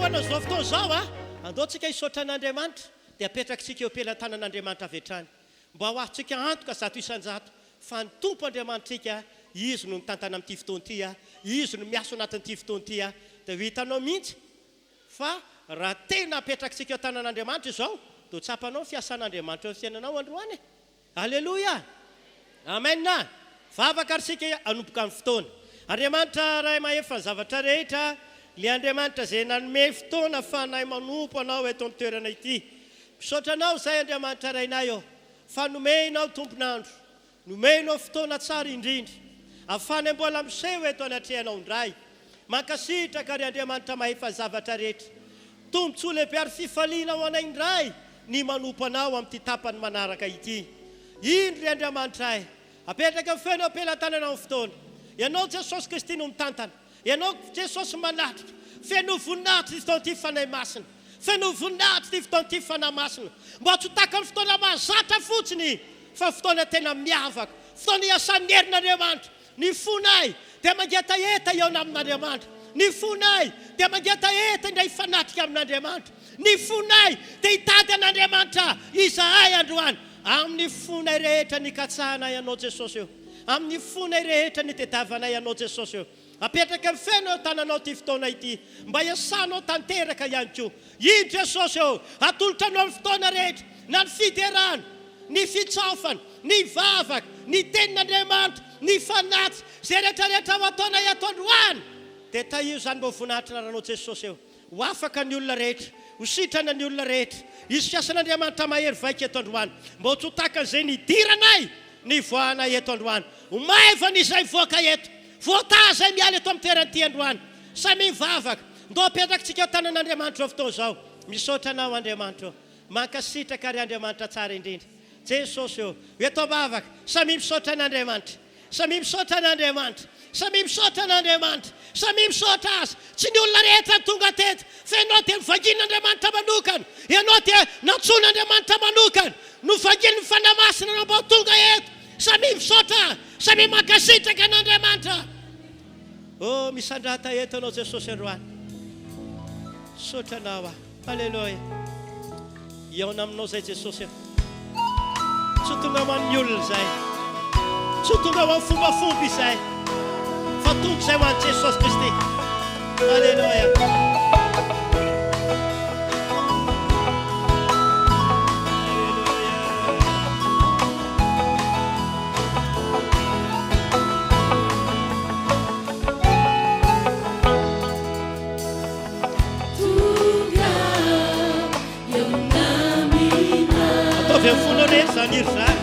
Manombohana izao fotoana izao a, andao tsika hisaotra an'Andriamanitra dia apetrakitsika eo am-pelatanan'Andriamanitra avy hatrany. Mba ho azontsika antoka 100% fa ny Tompo Andriamanitrika, Izy no mitantana amin'ity fotoana ity a, Izy no miasa ao anatin'ity fotoana ity a, dia ho hitanao mihitsy fa raha tena apetrakitsika eo an-tanan'Andriamanitra izao dia ho tsapanao ny fiasan'Andriamanitra eo amin'ny fiainanao androany e. Aleloia! Amen! Vavaka ary isika hanomboka ny fotoana. Andriamanitra Ray mahefa ny zavatra rehetra, ilay Andriamanitra izay nanome fotoana fanahy manompo Anao eto amin'ny toerana ity. Misaotra Anao izahay Andriamanitra Rainay ô, fa nomenao Tompon'andro, nomenao fotoana tsara indrindra, ahafahanay mbola miseho eto anatrehanao indray. Mankasitraka ry Andriamanitra mahefa ny zavatra rehetra. Tombontsoa lehibe ary fifaliana ho anay indray ny manompo Anao amin'ity tapany manaraka ity. Indro ry Andriamanitray, apetraka ny feonao am-pelatananao ny fotoana. Ianao Jesosy Kristy no mitantana. Ianao Jesosy manatrika. Feno voninahitra ity fotoana ity Fanahy Masina. Feno voninahitra ity fotoana ity Fanahy Masina. Mba tsy ho tahaka ny fotoana mahazatra fotsiny fa fotoana tena miavaka. Fotoana iasan'ny herin'Andriamanitra. Ny fonay dia mangetaheta hihaona amin'Andriamanitra. Ny fonay dia mangetaheta indray hifanatrika amin'Andriamanitra. Ny fonay dia hitady an'Andriamanitra izahay androany. Amin'ny fonay rehetra nikatsahanay Anao Jesosy o. Amin'ny fonay rehetra nitediavanay Anao Jesosy o. Apetraka feno eo tananao ity fotoana ity mba hiasanao tanteraka ihany koa. Indro Jesosy ô, atolotra Anao ny fotoana rehetra, na ny fiderana, ny fitsaofana, ny vavaka, ny tenin'Andriamanitra, ny fanatitra, izay rehetra rehetra ho ataonay ato androany, dia tahio izany mba ho voninahitry ny anaranao Jesosy ô. Ho afaka ny olona rehetra, ho sitrana ny olona rehetra, hisy fiasan'Andriamanitra mahery vaika eto androany, mba ho tsy ho tahaka an'izay nidiranay nivoahanay eto androany. Ho maivana izay mivoaka eto, voataha izay miala eto amin'ny toerana ity androany. Samia mivavaka. Ndao apetrakitsika eo tanan'Andriamanitra izao fotoana izao. Misaotra Anao Andriamanitra ô. Mankasitraka ry Andriamanitra tsara indrindra. Jesosy ô. Eto am-bavaka. Samia misaotra an'Andriamanitra. Samia misaotra an'Andriamanitra. Samia misaotra an'Andriamanitra. Samia misaotra Azy. Tsy ny olona rehetra no tonga teto. Fa ianao dia novangian'Andriamanitra manokana. Ianao dia nantsoin'Andriamanitra manokana. Novangian'ny Fanahy Masina ianao mba ho tonga eto. Samia misaotra. Samia mankasitraka an'Andriamanitra. Oh, misandrata eto Anao Jesosy androany. Misaotra Anao aho. Aleloia. Hihaona aminao izay Jesosy a. Tsy ho tonga ho an'ny olona izay. Tsy ho tonga ho an'ny fombafomba izay. Fa tonga izay ho an'i Jesosy Kristy. Aleloia. Ataovy amin'ny fonao rehetra izany hira izany.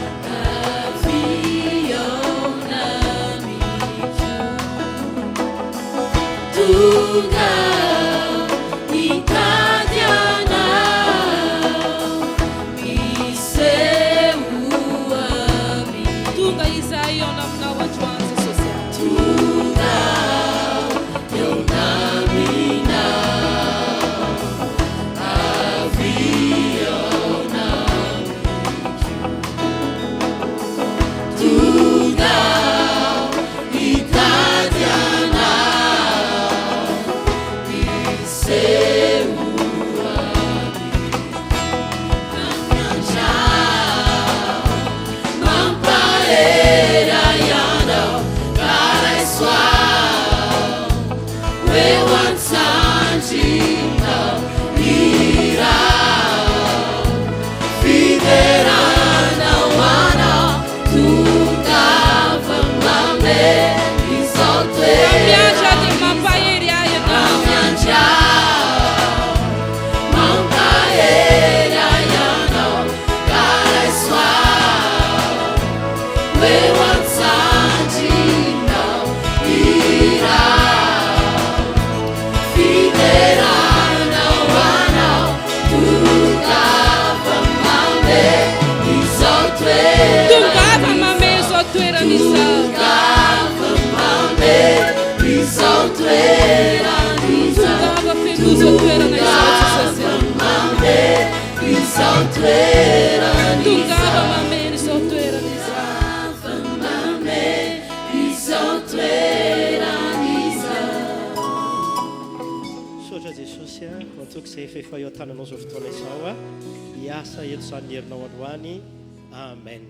Tonga hitady anao, misehoa amiko. Tonga izahay hihaona aminao androany Jesosy a. Tonga hihaona aminao, avy hihaona amiko. Tonga hitady anao, misehoa amiko. Mampahery ahy ianao ka raiso aho ho eo an-tsandrinao Hirao fiderana ho anao Tongava manome izao Mampiandry ahy toerana dia mampahery ahy ianao. Mampiandry ahy Mampahery ahy ianao ka raiso aho ho eo an-tsandrinao Hirao fiderana ho anao Tongava manome izao toerana Tongava manome izao toerana izao. Tongava manome izao toerana izao Tongava feno izao toerana izao Jesosy a. Manome izao toerana Tongava izao mameno izao toerana izao. Tongava manome izao toerana izao. Misaotra Jesosy a. Matoky izay efa efa eo an-tananao izao fotoana izao a. Hiasa eto izany ny herinao androany. Amen.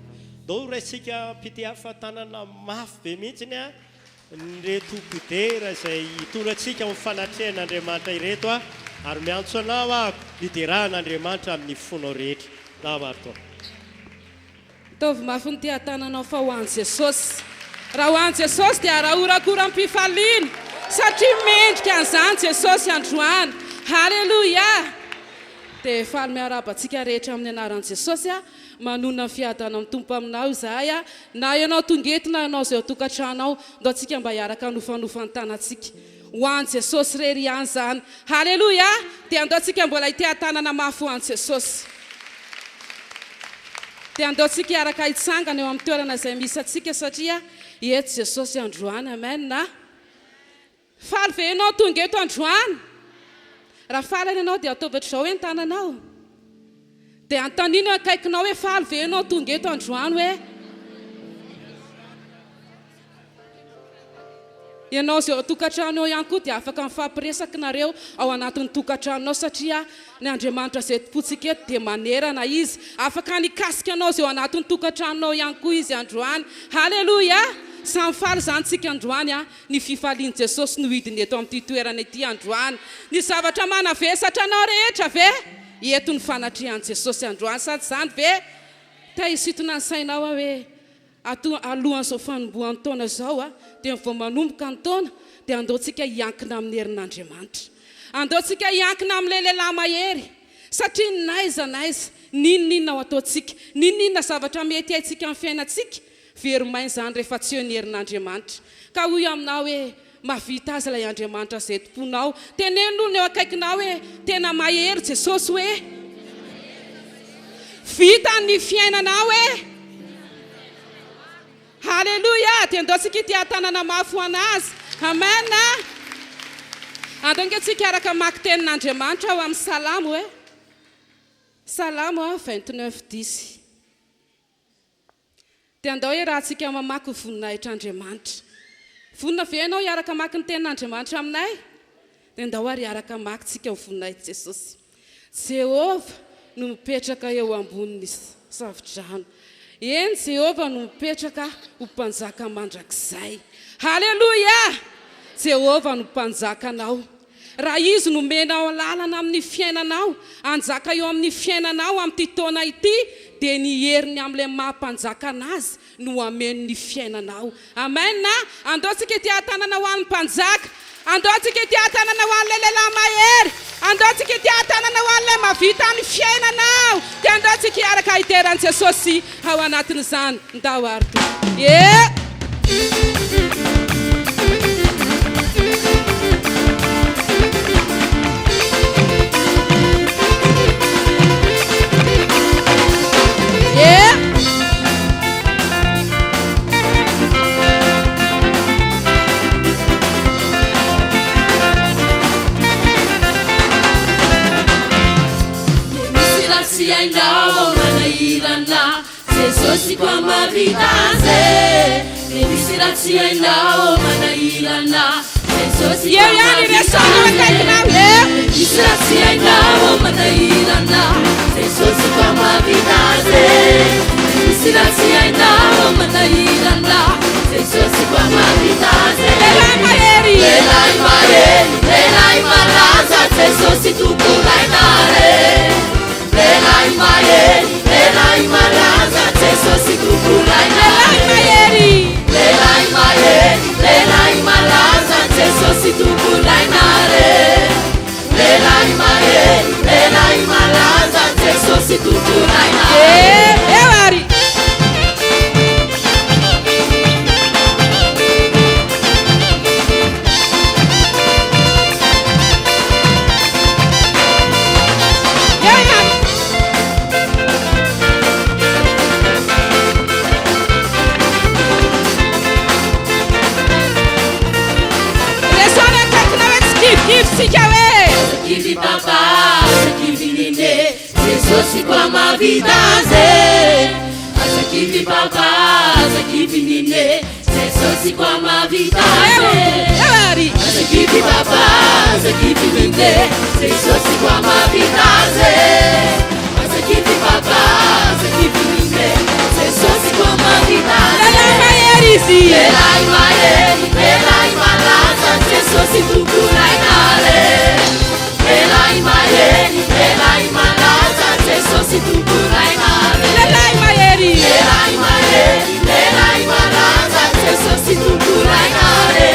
Ndao raisintsika am-pitiafa tanana mafy be mihitsiny a, ireto mpidera izay hitondra antsika ao amin'ny fanatrehan'Andriamanitra ireto a, ary miantso anao aho hiderà an'Andriamanitra amin'ny fonao rehetra. Ndao ary toa. Ataovy mafy ny tehatananao fa ho an'i Jesosy. Raha ho an'i Jesosy dia arahorakoram-pifaliana satria mendrika an'izany Jesosy androany. Haleloia! Dia faly miarahaba antsika rehetra amin'ny anaran'i Jesosy aho. Manonona ny fiadanan'ny Tompo aminao izahay na ianao tonga eto na ianao izay ao an-tokantrano ao. Ndao tsika mba hiaraka hanofanofa ny tanantsika. Ho an'i Jesosy irery ihany izany. Haleloia! Dia andao tsika mbola hiteha-tanana mafy ho an'i Jesosy. Dia andao tsika hiaraka hitsangana eo amin'ny toerana izay misy antsika satria eto Jesosy androany. Amen! Faly ve ianao tonga eto androany? Raha faly ary ianao dia ataovy ohatr'izao hoe ny tananao. Dia anontanino eo akaikinao hoe faly ve ianao tonga eto androany hoe? Ianao izay ao an-tokantrano ao ihany koa dia afaka mifampiresaka nareo ao anatin'ny tokantranonao satria ny Andriamanitra izay tompontsika eto dia manerana Izy. Afaka ny hikasika anao izay ao anatin'ny tokantranonao ihany koa Izy androany. Haleloia! Samy faly izany tsika androany an! Ny fifalian'i Jesosy no hidiny eto amin'ity toerana ity androany. Ny zavatra manavesatra anao rehetra ve? Eto ny fanatrehan'i Jesosy androany, sa tsy izany ve? Te hisintona ny sainao aho hoe, ato alohan'izao fanombohan'ny taona izao, dia vao manomboka ny taona, dia andao tsika hiankina amin'ny herin'Andriamanitra. Andao tsika hiankina amin'ilay lehilahy mahery. Satria n'aiza n'aiza, n'inon'inona ho ataontsika, n'inon'inona zavatra mety haintsika amin'ny fiainantsika, Very maina izany rehefa tsy eo ny herin'Andriamanitra. Ka hoy aminao hoe, Mahavita azy ilay Andriamanitra izay tomponao. Teneno aloha ny eo akaikinao hoe, Tena mahery Jesosy hoe. Vitany ny fiainanao hoe. Haleloia! Dia andao tsika hitia-tanana mafy ho an'Azy. Amen! Andao ange tsika hiaraka hamaky tenin'Andriamanitra ao amin'ny Salamo hoe. Salamo 29 dix. Dia andao hiarahantsika mamaky ny voninahitr'Andriamanitra. Vonona ve ianao hiaraka hamaky ny Tenin'Andriamanitra aminay? Dia andao ary hiaraka hamaky tsika ho voninahitr'i Jesosy. Jehovah no mipetraka eo ambonin'ny safodrano. Eny, Jehovah no mipetraka ho Mpanjaka mandrakizay. Haleloia! Jehovah no Mpanjakanao. Raha Izy no omenao lalana amin'ny fiainanao, hanjaka eo amin'ny fiainanao amin'ity taona ity, dia ny heriny amin'ilay maha mpanjaka an'Azy no hameno ny fiainanao. Amen a! Andao tsika hitia-tanana ho an'ny Mpanjaka. Andao tsika hitia-tanana ho an'ilay lehilahy mahery. Andao tsika hitia-tanana ho an'ilay mahavita ny fiainanao. Dia andao tsika hiaraka hidera an'i Jesosy ao anatin'izany. Ndao ary Tompo. E! E! Misy raha tsy hainao manahirana Jesosy koa mahavita azy e Dia misy raha tsy hainao manahirana Jesosy Eo koa ihany mahavita resahana azy e akaikinao eo. Misy raha tsy hainao manahirana Jesosy koa mahavita azy e Misy raha tsy hainao manahirana Jesosy koa mahavita azy e Lehilahy mahery. Lehilahy mahery, lehilahy malaza Jesosy Tompo rainare Lehilahy mahery, lehilahy malaza Jesosy Tompo Lehilahy rainare mahery. Lehilahy mahery, lehilahy malaza Jesosy Tompo rainare Lehilahy mahery, lehilahy malaza Jesosy Tompo rainare E, eo ary. Eo ihany. Resahana akaikinao hoe tsy kivikivy tsika hoe. Aza kivy papa, aza kivy nene Jesosy koa mahavita azy e. Aza kivy papa, aza kivy nene Jesosy koa mahavita azy Eo, e. eo ary. Aza kivy papa, aza kivy nene kivine Jesosy koa mahavita azy e Aza kivy papa aza kivine Jesosy koa mahavita azy e Lehilahy mahery izy. Lehilahy mahery, lehilahy malaza Jesosy tompon'aina re Lehilahy mahery, lehilahy malaza Jesosy tompon'aina re Lehilahy mahery. Lehilahy mahery, lehilahy malaza Jesosy tompon'aina re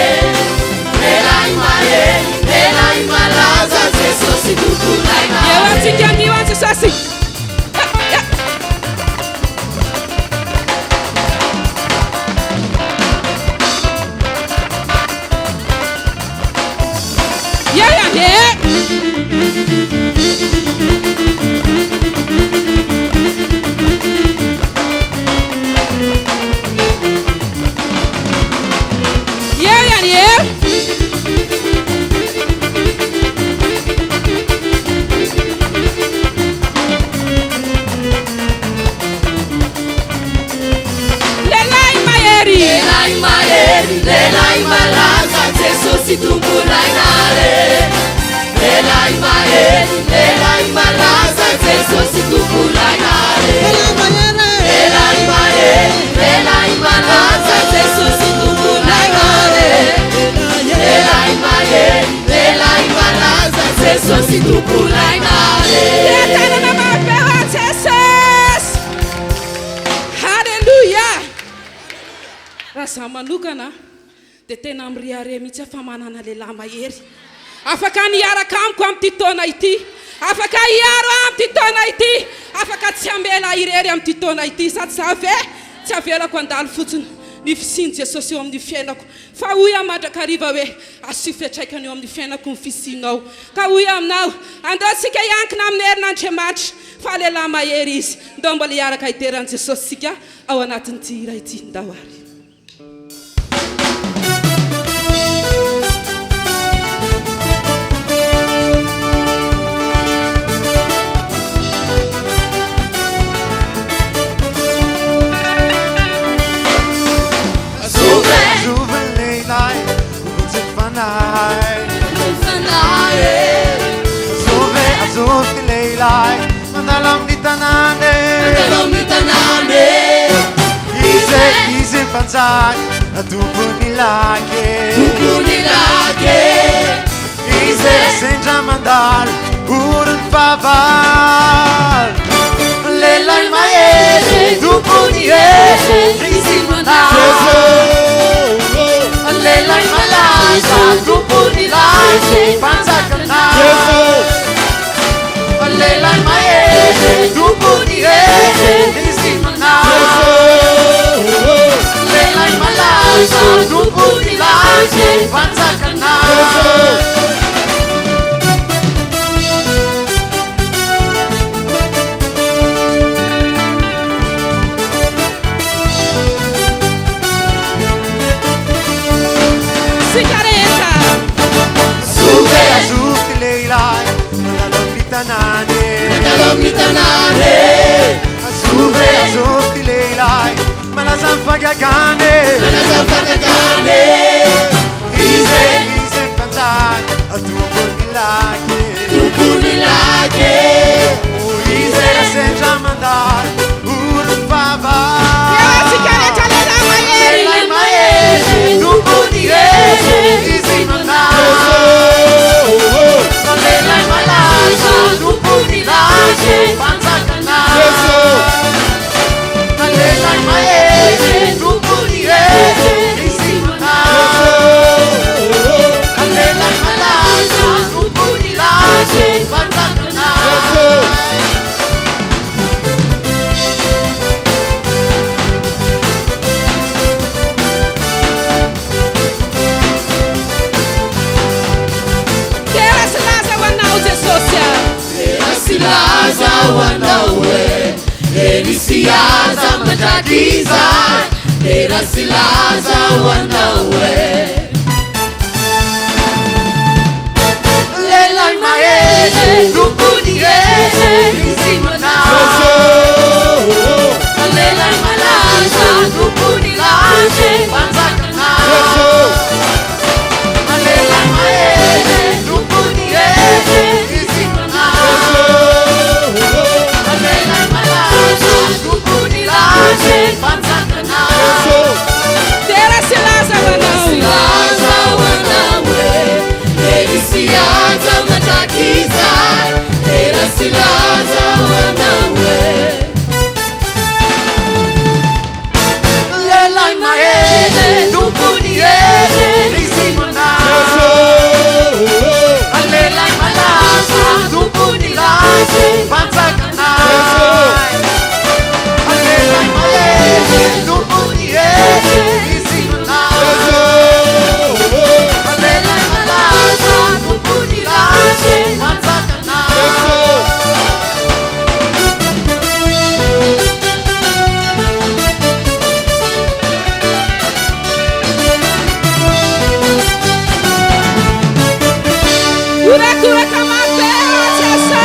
Lehilahy mahery, lehilahy malaza Jesosy tompon'aina Eo re amintsika anio an Jesosy. Ya, ya. Eo ihany e. Eo ihany e. Lehilahy mahery. Lehilahy mahery, lehilahy malaza Jesosy tompon'aina re Lehilahy mahery, lehilahy malaza Jesosy tompon'aina re Lehilahy mahery, lehilahy malaza Jesosy tompon'aina re Lehilahy mahery, lehilahy malaza Jesosy tompon'aina re Tanana mafy ho an'i Jesosy. Haleloia. Raha izaho manokana dia tena mirehareha mihitsy aho fa manana lehilahy mahery. Afaka ny hiaraka amiko amin'ity taona ity. Afaka hiaro ahy amin'ity taona ity. Afaka tsy hamela ahy irery amin'ity taona ity. Sady izaho ve tsy avelako handalo fotsiny ny fisian'i Jesosy eo amin'ny fiainako. Fa hoy aho mandrakariva hoe, asio fiantraikany eo amin'ny fiainako ny fisianao. Ka hoy aho aminao, andao isika hiankina amin'ny herin'Andriamanitra, fa lehilahy mahery Izy. Ndao mbola hiaraka hidera an'i Jesosy isika ao anatin'ity hira ity. Ndao ary. Zovy Zovy ny lehilahy vonjy fanahy. Fanahy Zovy azovy ny lehilahy mandalo amin'ny tanàna. Mandalo amin'ny tanàna Izy izy mpanjaka tompony laky. Tompony laky Izy sendra mandalo oron'ny fahavalo. Lehilahy mahery tompony hery izy mandalo. Lehilahy malaza tompony laky mpanjakanao. Lehilahy mahery tompony hery izy mandalo. Lehilahy malaza tompony laky mpanjakanao. Isika rehetra. Zovy Azovy lehilahy mandalo amin'ny tanàna. Mandalo amin'ny tanàna Azovy azovy lehilahy malaza ny fagagane. Malaza ny fagagane Izy izy mpanjaka tompony laky. Tompony laky Izy sendra mandalo oron'ny fahavalo. Eo amintsika rehetra lehilahy mahery. Lehilahy mahery tompony hery izy mandalo. Lehilahy malaza tompony laky mpanjakanao. Lehilahy mahery tompony hery izy mandalo. Lehilahy malaza tompony laky mpanjakanao. Dera sy laza ho anao Jesosy a. Dera sy laza ho anao e Hery sy aza mandrakizay Dera sy laza ho anao e Lehilahy mahery tompony hery izy manao. Lehilahy malaza tompony laky mpanjakanao. Lehilahy mahery tompony hery. sy laza ho anao e. Lehilahy mahery, tompon'ny hery, izy manao. Lehilahy malaza, tompon'ny laza, mpanjakanay. Lehilahy mahery, tompon'ny hery, izy manao. Lehilahy malaza, tompon'ny laza, mpanjakanay. Horakoraka mafy e, Jesosy!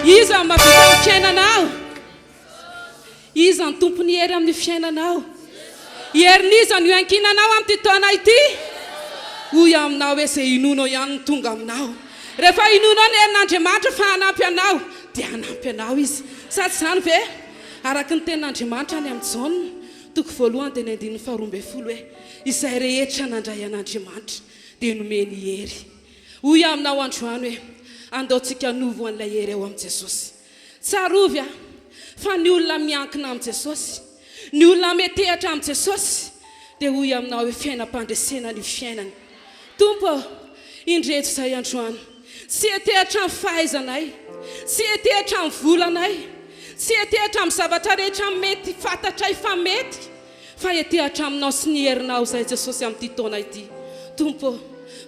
Iza no mahavita ny fiainanao? Iza no tompon'ny hery amin'ny fiainanao? Herin'iza no iankinanao amin'ity taona ity? Hoy aho aminao hoe izay inoanao ihany no tonga aminao. Rehefa inoanao ny herin'Andriamanitra fa hanampy anao, dia hanampy anao Izy. Sa tsy izany ve? Araka ny tenin'Andriamanitra any amin'i Jaona, toko voalohany dia ny andininy faharoa ambin'ny folo hoe, Izay rehetra nandray an'Andriamanitra dia nomeny hery. Hoy aho aminao androany hoe, andao tsika hanovo an'ilay hery ao amin'i Jesosy. Tsarovy aho fa ny olona miankina amin'i Jesosy, ny olona metehatra amin'i Jesosy dia hoy aminao hoe fiainam-pandresena ny fiainany. Tompo ô, indreto izahay androany, tsy hetehatra amin'ny fahaizanay, tsy hetehatra amin'ny volanay, tsy hetehatra amin'ny zavatra rehetra mety fantatray fa mety, Fa ety hatraminao sy ny herinao izay Jesosy amin'ity taona ity. Tompo ô,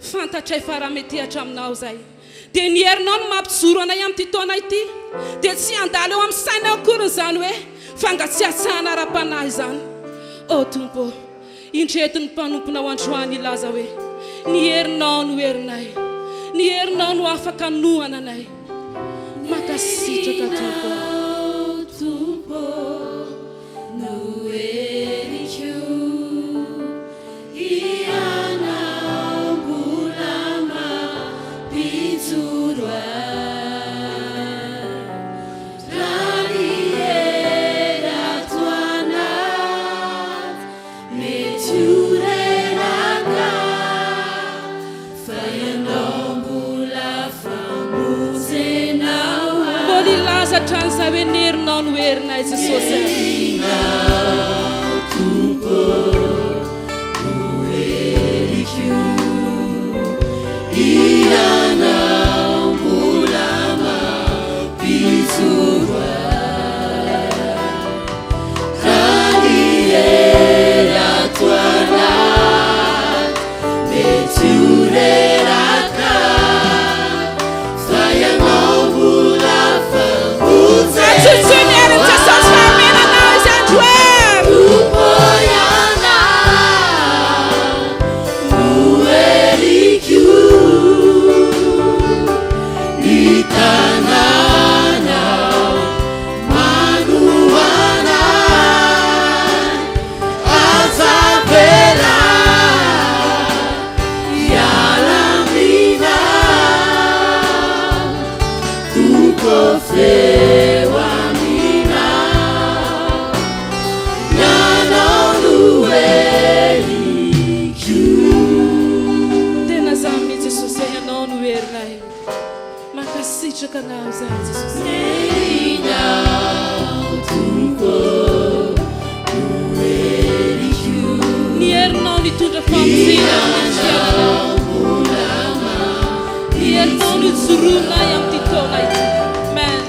fantatray fa raha mety hatraminao izay, dia ny herinao no mampijoro anay amin'ity taona ity, dia tsy handalo eo amin'ny sainay akory izany hoe fangatsiatsiahana ara-panahy izany. Ô Tompo ô, indreto ny mpanomponao androany hilaza hoe, Ny herinao no herinay, ny herinao no afaka hanohana anay. Mankasitraka Tompo ô. Tompo ô. No heriko Ianao mbola mampijoro ahy Raha ny hery ato anaty mety ho reraka Fa Ianao mbola famonjenao ahy. Mbola hilaza hatrany izahay hoe ny herinao no herinay Jesosy a. Herinao Tompo no heriko, Ianao mbola mampijoro ahy. Raha ny hery ato anaty mety ho reraka, fa Ianao mbola famonjena Atsotsoy ny herin'i Jesosy fa hamela anao Izy androany. Tompo Ianao no heriko, ny tananao Manohana aza avela hiala aminao Tompo feo aminao Ianao no heriko. Tena zany mihitsy Jesosy a, Ianao no herinay. Mankasitraka Anao izahay Jesosy. Herinao Tompo no heriko. Ny herinao nitondra famonjena amin'ny fiainanay. Ny herinao no ijoroanay amin'ity taona ity. Amen.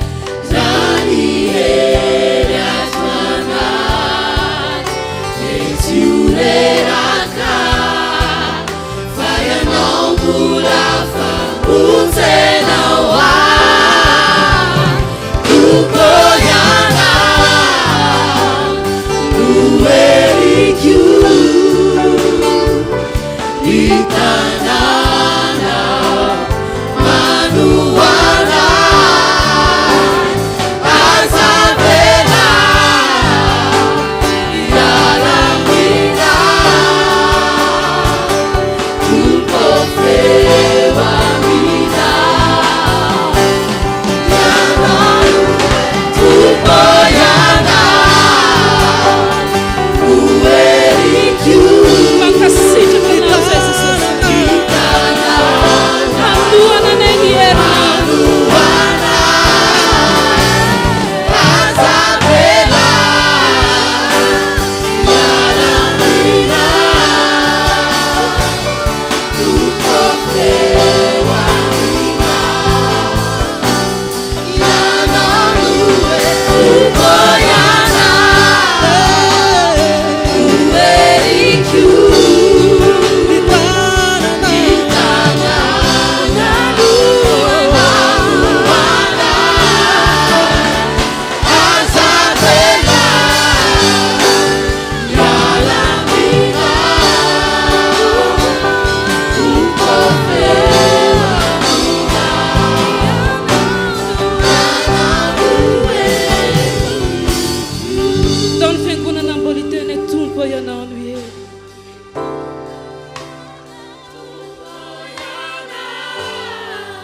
Raha ny hery ato anaty mety ho reraka. Fa ianao mbola famonjenao ahy Tompo ianao no heriko Ny tananao manohana ahy Aza avela hiala aminao Tompo feo aminao Ianao Tompo Ianao no heriko. Mankasitraka Anao izay Jesosy.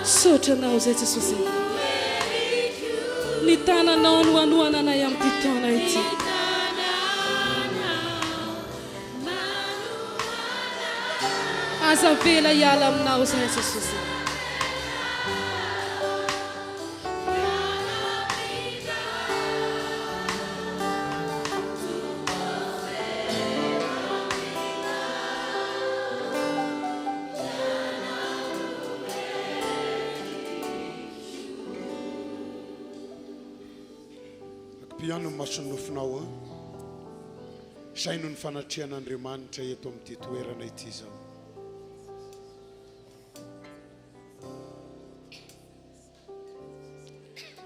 Misaotra Anao izay Jesosy. Ny tananao no hanohana anay amin'ity taona ity. Aza avela hiala aminao izahay Jesosy. Akipihano ny mason'ny nofinao an. Saino ny fanatrehan'Andriamanitra eto amin'ity toerana ity izao.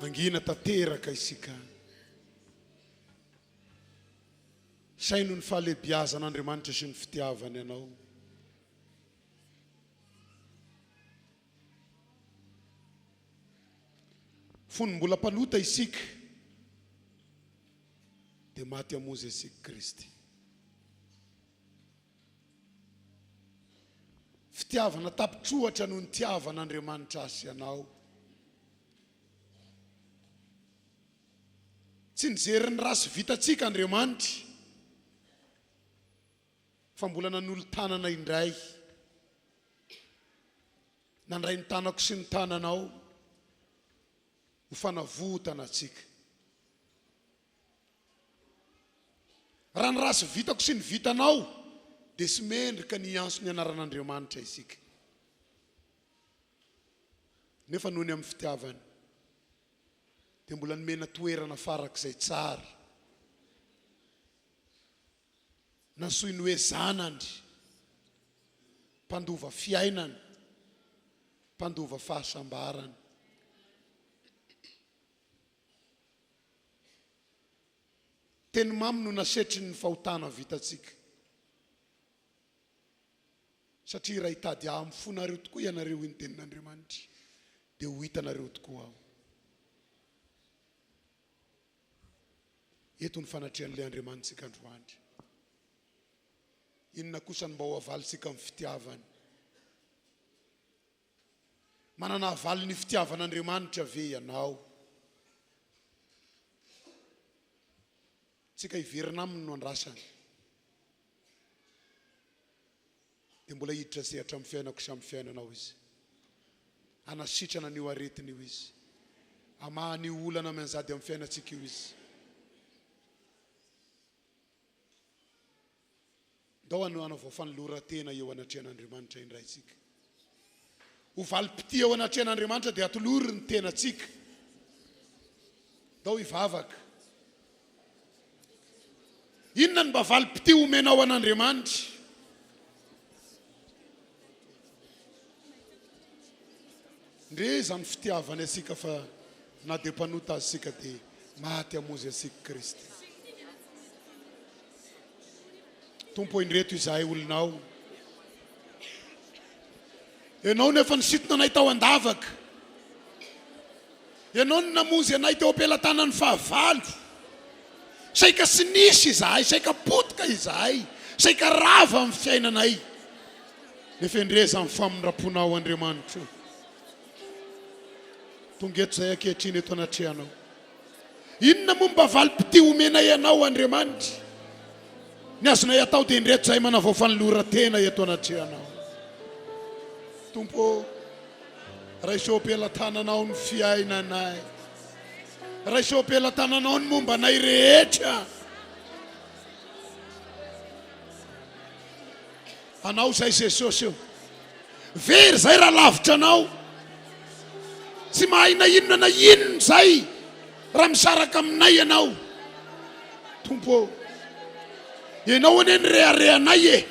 Mangina tanteraka isika. Saino ny fahalehibiazan'Andriamanitra sy ny fitiavany anao. Fony mbola mpanota isika, dia maty hamonjy antsika Kristy. Fitiavana tapitrohatra no nitiavan'Andriamanitra ahy sy anao. Tsy nijery ny ratsy vitantsika Andriamanitra, fa mbola nanolo-tanana indray. Nandray ny tanako sy ny tananao ho fanavotana antsika. Raha ny ratsy vitako sy ny vitanao dia tsy mendrika ny hiantso ny anaran'Andriamanitra isika. Nefa noho ny amin'ny fitiavany dia mbola nomena toerana farak'izay tsara. Nantsoiny hoe zanany, mpandova fiainana, mpandova fahasambarana. Teny mamy no nasetriny ny fahotana vitantsika. Satria raha hitady Ahy amin'ny fonareo tokoa ianareo, hoy ny tenin'Andriamanitra, dia ho hitanareo tokoa Aho. Eto ny fanatrehan'ilay Andriamanitsika androany. Inona kosa no mba ho avalintsika amin'ny fitiavany? Manana havaly ny fitiavan'Andriamanitra ve ianao? Tsika hiverina aminy no andrasany. Dia mbola hiditra sehatra amin'ny fiainako sy amin'ny fiainanao Izy. Hanasitrana an'io aretina io Izy. Hamaha an'io olana mianjady amin'ny fiainantsika io Izy. Ndao hanao fanoloran-tena eo anatrehan'Andriamanitra indray isika. Ho valim-pitia eo anatrehan'Andriamanitra dia atolory ny tenantsika. Ndao hivavaka. Inona no mba valim-pitia omenao an'Andriamanitra? Ndre izany fitiavany antsika fa na dia mpanota aza isika dia maty hamonjy antsika Kristy. Tompo ô indreto izahay olonao. Ianao no efa nisintona anay tao an-davaka. Ianao no namonjy anay teo am-pelatanan'ny fahavalo. Saika tsy nisy izahay, saika potika izahay, saika rava ny fiainanay. Nefa endreza ny famindram-ponao Andriamanitra ô. Tonga eto izahay ankehitriny eto anatrehanao. Inona moa mba valim-pitia omenay anao Andriamanitra? Ny azonay atao dia indreto izahay manavao fanoloran-tena eto anatrehanao. Tompo ô, raiso eo am-pelatananao ny fiainanay. Raiso eo am-pelatananao ny momba anay rehetra. Anao izay Jesosy ô. Very izay raha lavitra anao. Tsy mahay na inona na inona izay raha misaraka aminay ianao. Tompo ô. Ianao anie ny reharehanay e.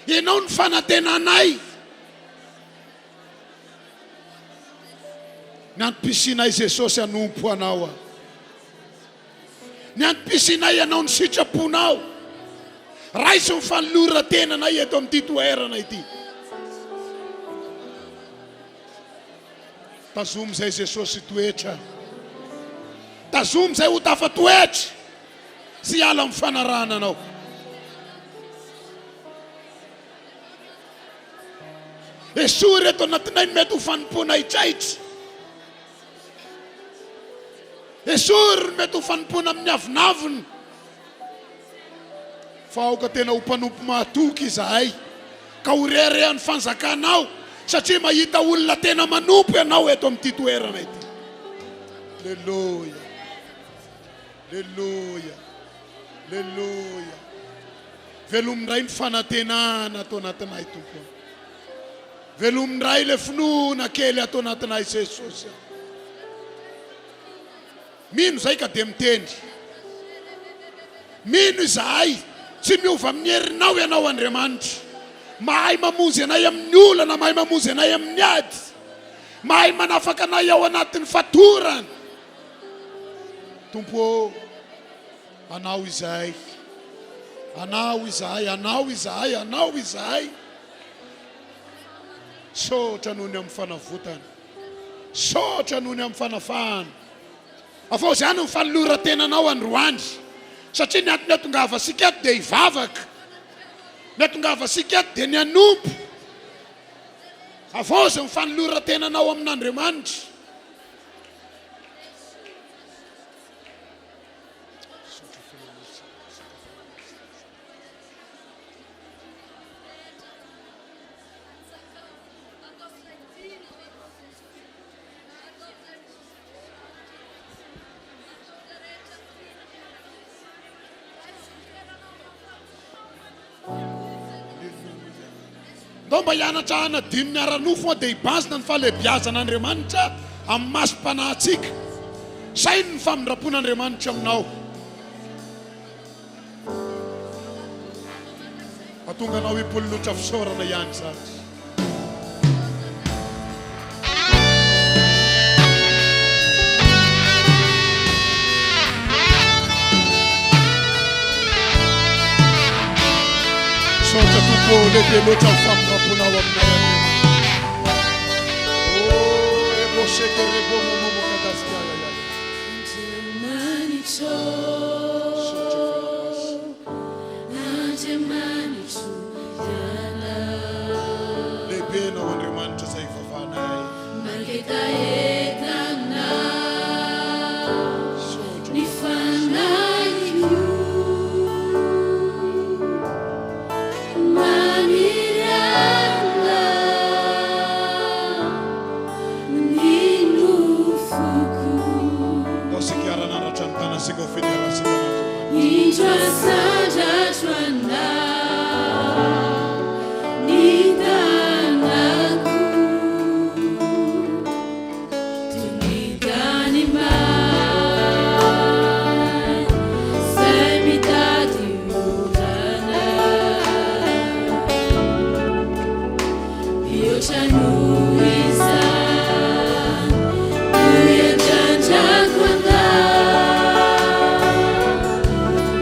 Ianao ny fanantenanay. Ny antom-pisianay Jesosy hanompo anao aho. Ny antom-pisianay hanao ny sitraponao. Raiso ny fanoloran-tenanay eto amin'ity toerana ity. Tazomy izay Jesosy hitoetra. Tazomy izay ho tafatoetra sy hiala amin'ny fanarahana anao. Esory eto anatinay ny mety ho fanompoana haitraitra. Esory ny mety ho fanompoana amin'ny avonavona. Fa aoka tena ho mpanompo mahatoky izahay, ka ho reharehan'ny fanjakanao, satria mahita olona tena manompo ianao eto amin'ity toerana ity. Aleloia! Aleloia! Aleloia! Velomy indray ny fanantenana ato anatinay, Tompo a. Velomy indray ilay finoana kely ato anatinay, Jesosy a. Mino izay ka dia miteny. Mino izahay, tsy miova amin'ny herinao Ianao Andriamanitra. Mahay mamonjy anay amin'ny olana, mahay mamonjy anay amin'ny ady. Mahay manafaka anay ao anatin'ny fatorana. Tompo ô, Anao izahay. Anao izahay, Anao izahay, Anao izahay. Misaotra noho ny amin'ny fanavotana. Misaotra noho ny amin'ny fanafahana. Avaozy ihany ny fanoloran-tenanao androany. Satria ny antony hatongavantsika eto dia hivavaka. Ny hatongavantsika eto dia ny hanompo. Avaozy ny fanoloran-tenanao amin'Andriamanitra. Ndao mba hianatra hanadino ny ara-nofo moa dia hibazina ny fahalehibiazan'Andriamanitra amin'ny masom-panahintsika. Saino ny famindram-pon'Andriamanitra aminao. Hahatonga anao hipololotra fisaorana ihany izany. Misaotra Tompo ô, lehibe loatra ny famindram-ponao aminay Andriamanitra. Oh, rebo sheke rebo momo mokadasika ya ya. Andriamanitro, Misaotra Fanahy Masina. Andriamanitro ianao. Lehibe ianao Andriamanitra izay ivavahanay. Mangetaheta anao Misaotra ny Fanahy Masina. fanahiko. Maniry anao ny nofoko. Ndao isika hiara-hanandratra ny tanantsika ho fiderantsika an'Andriamanitra. Indro asandratro anao ny tanako. Toy ny tany maina izay mitady orana. Mihoatra noho izany no iandrandrako anao,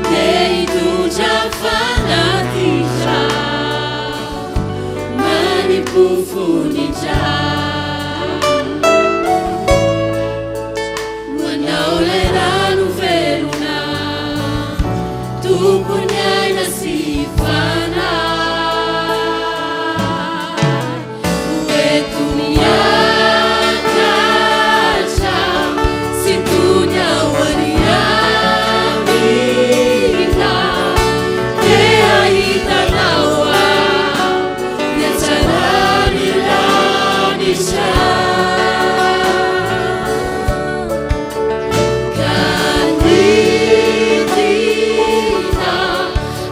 te hitondra fanatitra manimpofonitra ho anao ilay rano velona, Tompon'ny aina sy fanahy. Ho eto miakatra sy tony ao aoriana, te hahita anao aho, ny hatsaran'ny lanitra. Ka nidina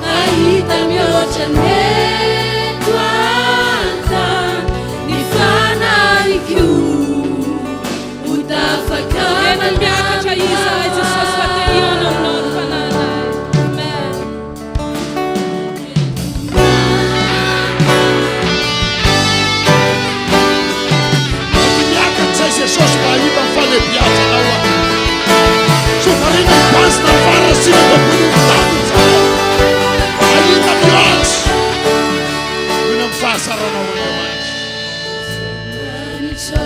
hahita mihoatra ny eto an-tany ny fanahiko ho tafakatra. Tena miakatra izahay Jesosy fa te hihaona aminao ny fanahinay. Amen. Mety miakatra izay Jesosy mba hahita ny fahalehibiazanao aho. Tsy ho variana hibanjina ny faharatsiana eto ambonin'ny tany izahay. Hahita mihoatra noho ny amin'ny fahasaranao Andriamanitra.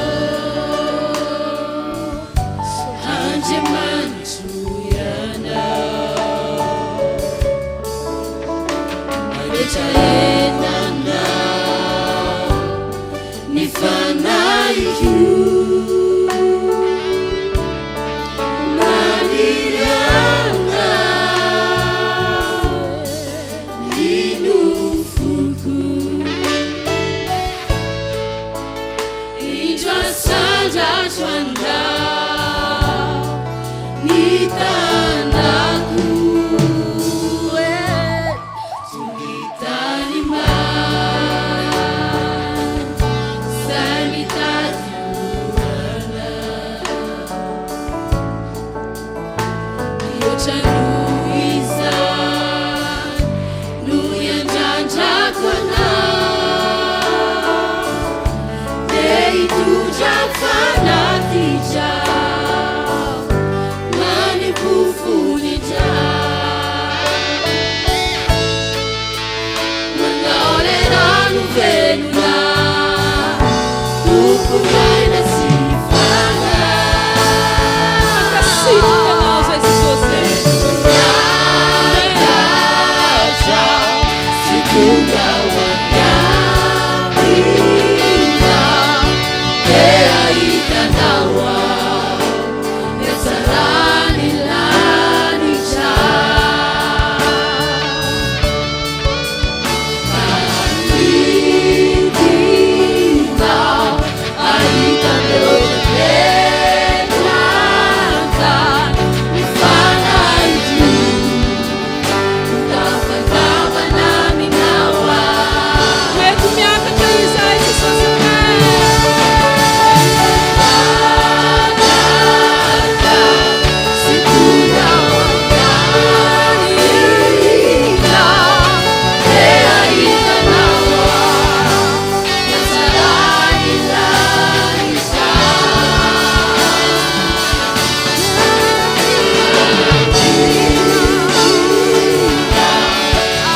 Andriamanitro ianao. Manetaheta anao. Tompon'aina sy fanahy. Mankasitraka Anao izay Jesosy e. Miakatra sy tonga ho any aoriana, te hahita Anao aho, ny hatsaran'ny lanitra. Manidina ahita mihoatra eto an-tany ny fanahiko ho tafakambana aminao aho. Hoento miakatra izahay Jesosy Amen. Miakatra sy tonga ao an-tany te hahita anao aho, ny hatsaran'ny lanitra.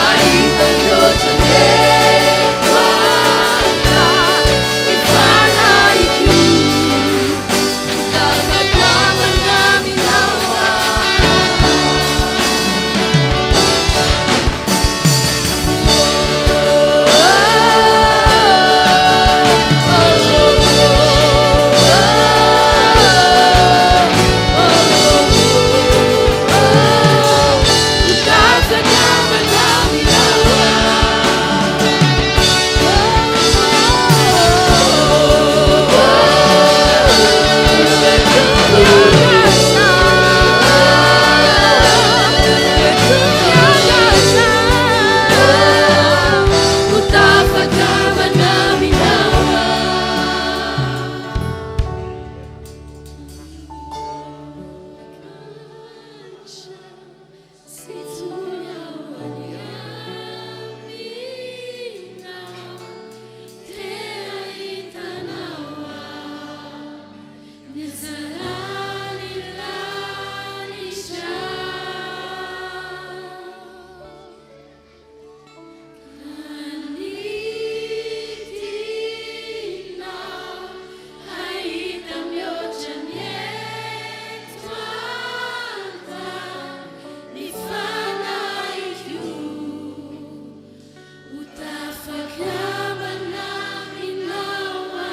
Ahita mihoatra ny eto an-tany ny fanahiko, tafakambana aminao aho. Hahita mihoatra ny eto an-tany ny fanahiko ho tafakambana aminao aho.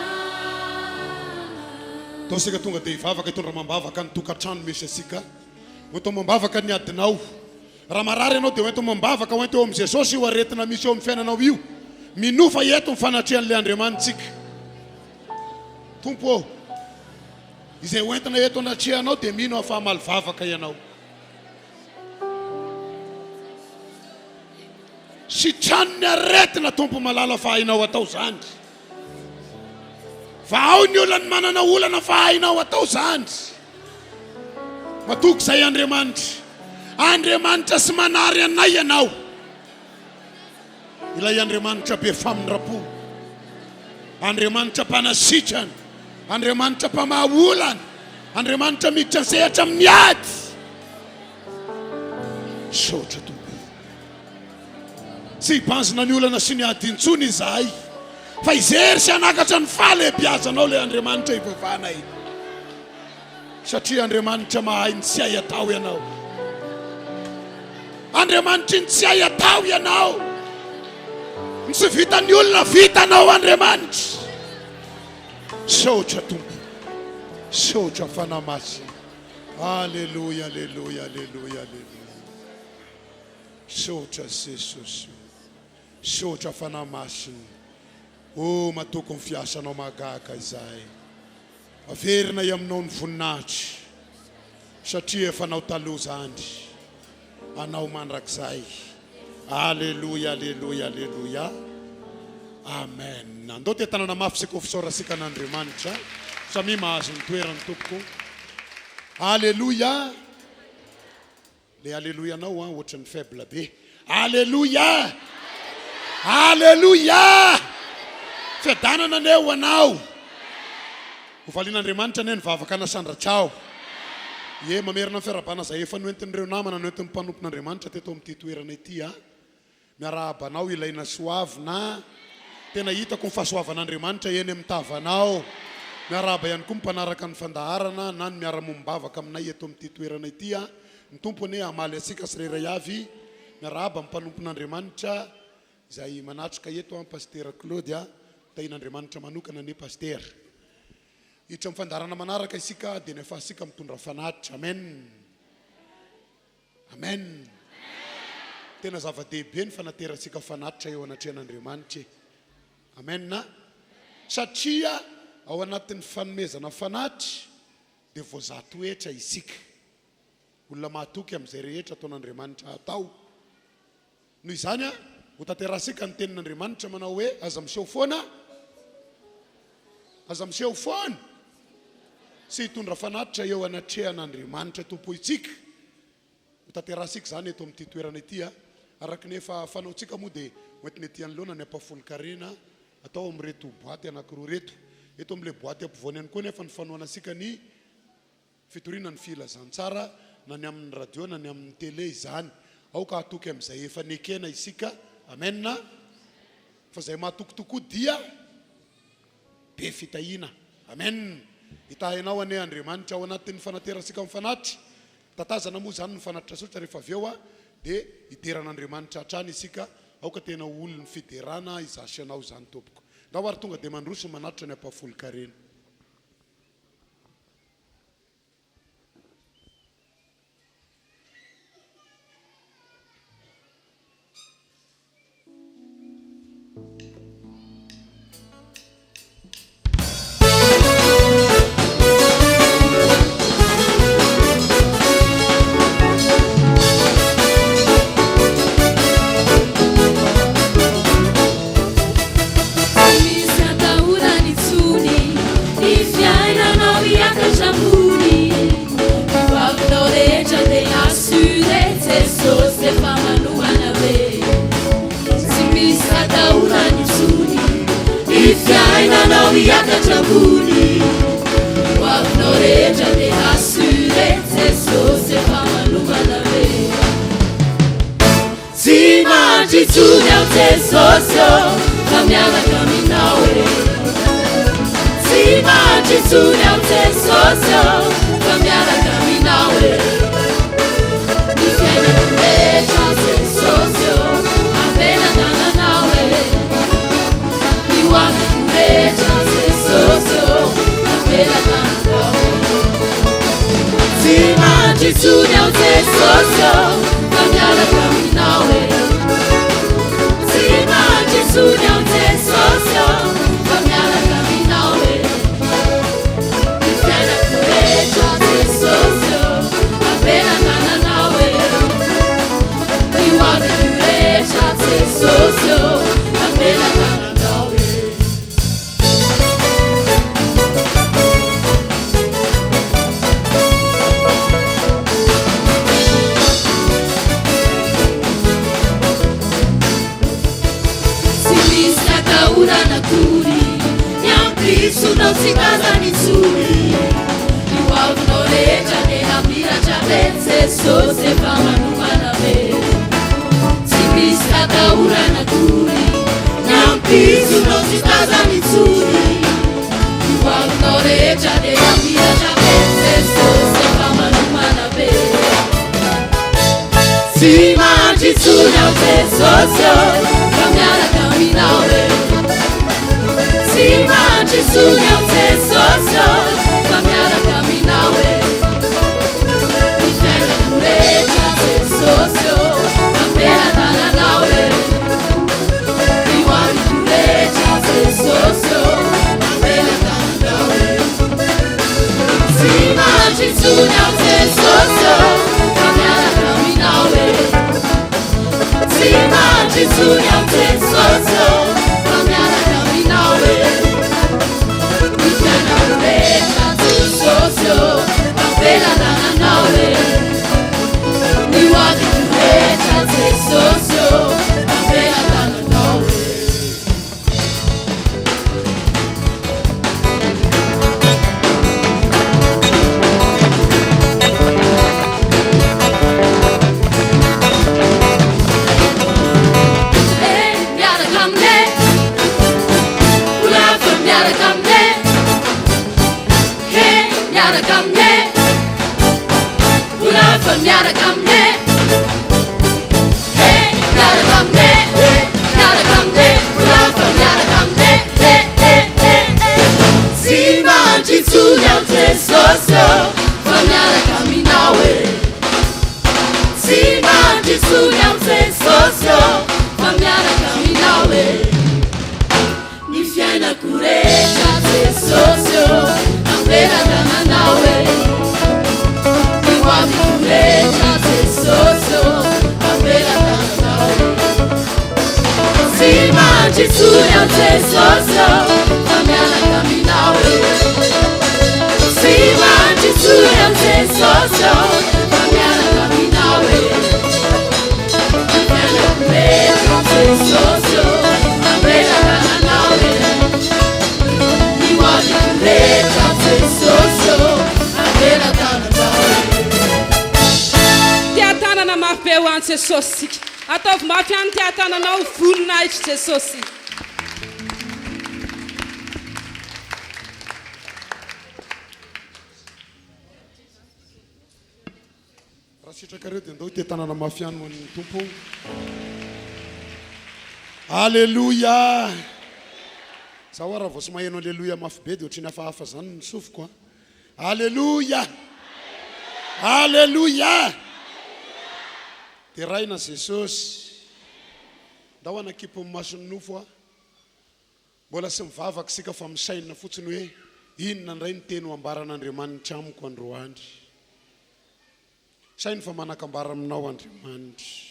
Ndao isika tonga dia hivavaka hitondra amam-bavaka ny tokantrano misy antsika. Hoento amam-bavaka ny adinao. Raha marary ianao dia hoento amam-bavaka, hoento eo amin'i Jesosy io aretina misy eo amin'ny fiainanao io. Minoa fa eto ny fanatrehan'ilay Andriamanitsika. Tompo ô, izay hoentina eto anatrehanao dia mino aho fa hamaly vavaka ianao. Sitrano ny aretina Tompo malala fa hainao atao izany. Vahao ny olan'ny manana olana fa hainao atao izany. Matoky izay Andriamanitra. Andriamanitra sy manary anay ianao. Ilay Andriamanitra be famindram-po. Andriamanitra mpanasitrana. Andriamanitra mpamaha olana. Andriamanitra miditra an-tsehatra amin'ny ady. Misaotra Tompo. Tsy hibanjina ny olana sy ny ady intsony izahay, fa hijery sy hanakatra ny fahalehibiazanao ilay Andriamanitra ivavahanay. Satria Andriamanitra mahay ny tsy hay atao ianao. Andriamanitry ny tsy hay atao ianao. Ny tsy vitan'ny olona vitanao Andriamanitra. Misaotra Tompo. Misaotra Fanahy Masina. Aleloia, aleloia, aleloia, aleloia. Misaotra Jesosy o. Misaotra Fanahy Masina. O matoky ny fiasanao mahagaga izahay. Averinay aminao ny voninahitra satria efa anao taloha izany, anao mandrakizay. Aleloia, aleloia, aleloia. Amen. Andao te tanana mafy isika ho fisaorantsika an'Andriamanitra. Samia mahazo ny toerany tompoko. Aleloia. Le aleloia anao an ohatran'ny faible be. Aleloia! Aleloia! Fiadanana anie ho anao. Ho valian'Andriamanitra anie ny vavaka nasandratrao. Ie, mamerina ny fiarahabana izay efa noentin'ireo namana noentin'ny mpanompon'Andriamanitra teto amin'ity toerana ity an. Miarahaba anao ilaina soavina. Tena hitako ny fahasoavan'Andriamanitra eny amin'ny tavanao. Miarahaba ihany koa ny mpanaraka ny fandaharana na ny miara-mombavaka aminay eto amin'ity toerana ity. Ny Tompo anie hamaly antsika tsirairay avy. Miarahaba ny mpanompon'Andriamanitra izay manatrika eto, Pasitera Claude. Tahian'Andriamanitra manokana anie Pasitera. Hiditra amin'ny fandaharana manaraka isika dia ny afahantsika mitondra fanatitra. Amen. Amen. Tena zava-dehibe ny fanaterantsika fanatitra eo anatrehan'Andriamanitra e. Amen. Satria ao anatin'ny fanomezana fanatitra dia voazaha toetra isika. Olona mahatoky amin'izay rehetra ataon'Andriamanitra hatao. Noho izany, ho tanterahantsika ny tenin'Andriamanitra manao hoe, Aza miseho foana, aza miseho foana, sy hitondra fanatitra eo anatrehan'Andriamanitra Tompointsika. Ho tanterahantsika izany eto amin'ity toerana ity. Araka ny efa fanaontsika moa dia hoentina ety anoloana ny ampahafolon-karena atao amin'ireto boaty anankiroa ireto. Eto amin'ilay boaty ampovoany ihany koa anefa ny fanohanantsika ny Fitoriana ny filazantsara na ny amin'ny radio na ny amin'ny tele izany. Aoka hatoky amin'izay efa nekena isika. Amen. Fa izay mahatoky tokoa dia be fitahiana. Amen. Hitahy anao anie Andriamanitra ao anatin'ny fanaterantsika ny fanatitra. Tatazana moa izany ny fanatitra tsotra rehefa avy eo dia hidera an'Andriamanitra hatrany isika. Aoka tena ho olon'ny fiderana izaho sy ianao izany tompoko. Ndao ary tonga dia mandroso manatitra ny ampahafolon-karena. Tsy misy atahorana intsony Ny fiainanao hiakatra ambony Ny hoavinao rehetra dia assuré Jesosy efa manohana be Tsy misy atahorana intsony Ny fiainanao hiakatra ambony Ny hoavinao rehetra dia assuré Jesosy efa manomana be Tsy mandry intsony aho Jesosy ô fa miaraka aminao e Tsy mandry intsony aho Jesosy ô fa miaraka aminao e Ny fiainako rehetra Jesosy ô avela-tananao e Ny hoaviko rehetra Jesosy ô avela-tananao e Tsy mandry intsony aho Jesosy ô fa miaraka aminao e Tsy mandry intsony aho Jesosy ô fa miaraka aminao e Ny fiainako rehetra Jesosy ô avela-tananao e Ny hoaviko rehetra Jesosy ô avela-tananao e Tsy misy atahorana akory Ny ampitsonao tsy tazana intsony Ny hoavinao rehetra dia hamiratra be Jesosy efa manomana be Tsy misy atahorana akory Ny ampitso nao tsy tazana intsony Ny hoavinao rehetra dia hamiratra be Jesosy efa manomana be Tsy mandry intsony aho Jesosy ô Fa miaraka aminao e Tsy mandry intsony aho Jesosy ô Fa miaraka aminao e Ny fiainako rehetra Jesosy ô Am-pelatananao e Ny hoaviko rehetra Jesosy ô Am-pelatananao e Tsy mandry intsony aho Jesosy ô Fa miaraka aminao e Tsy mandry intsony aho Jesosy ô Fa miaraka aminao e. miaraka aminy e! Eh, miaraka aminy e! Eh, miaraka aminy e! Mbola miaraka aminy e! Eh, eh, eh, eh. Tsy mandry intsony aho Jesosy ô, fa miaraka aminao e! Tsy mandry intsony aho Jesosy ô, fa miaraka aminao e! Ny fiainako rehetra Jesosy ô, am-pelatananao e. Ny ho aviko rehetra Jesosy ô, am-pelatananao e. Tsy mandry intsony aho Jesosy ô, fa miaraka aminao e. Tsy mandry intsony aho Jesosy ô, fa miaraka aminao e. Ny fiainako rehetra Jesosy ô, am-pelatananao e. Ny ho aviko rehetra Jesosy ô, am-pelatananao e. Tia-tanana mafy be ho an'i Jesosy isika. Ataovy mafy ihany ny tia-tananao, voninahitr'i Jesosy. Raha sitrakareo dia ndao hitetanana mafy ihany ho an'ny Tompo. Aleloia! Za hoa raha vao tsy maheno aleloia mafy be dia ohatran'ny hafahafa zany ny sofiko a. Aleloia! Aleloia! Deraina Jesosy. Ndao hanakipy ny mason'ny nofo a. Mbola tsy mivavaka isika fa misaina fotsiny hoe inona indray ny teny ho ambaran'Andriamanitra amiko androany. Saino fa manan-kambara aminao Andriamanitra.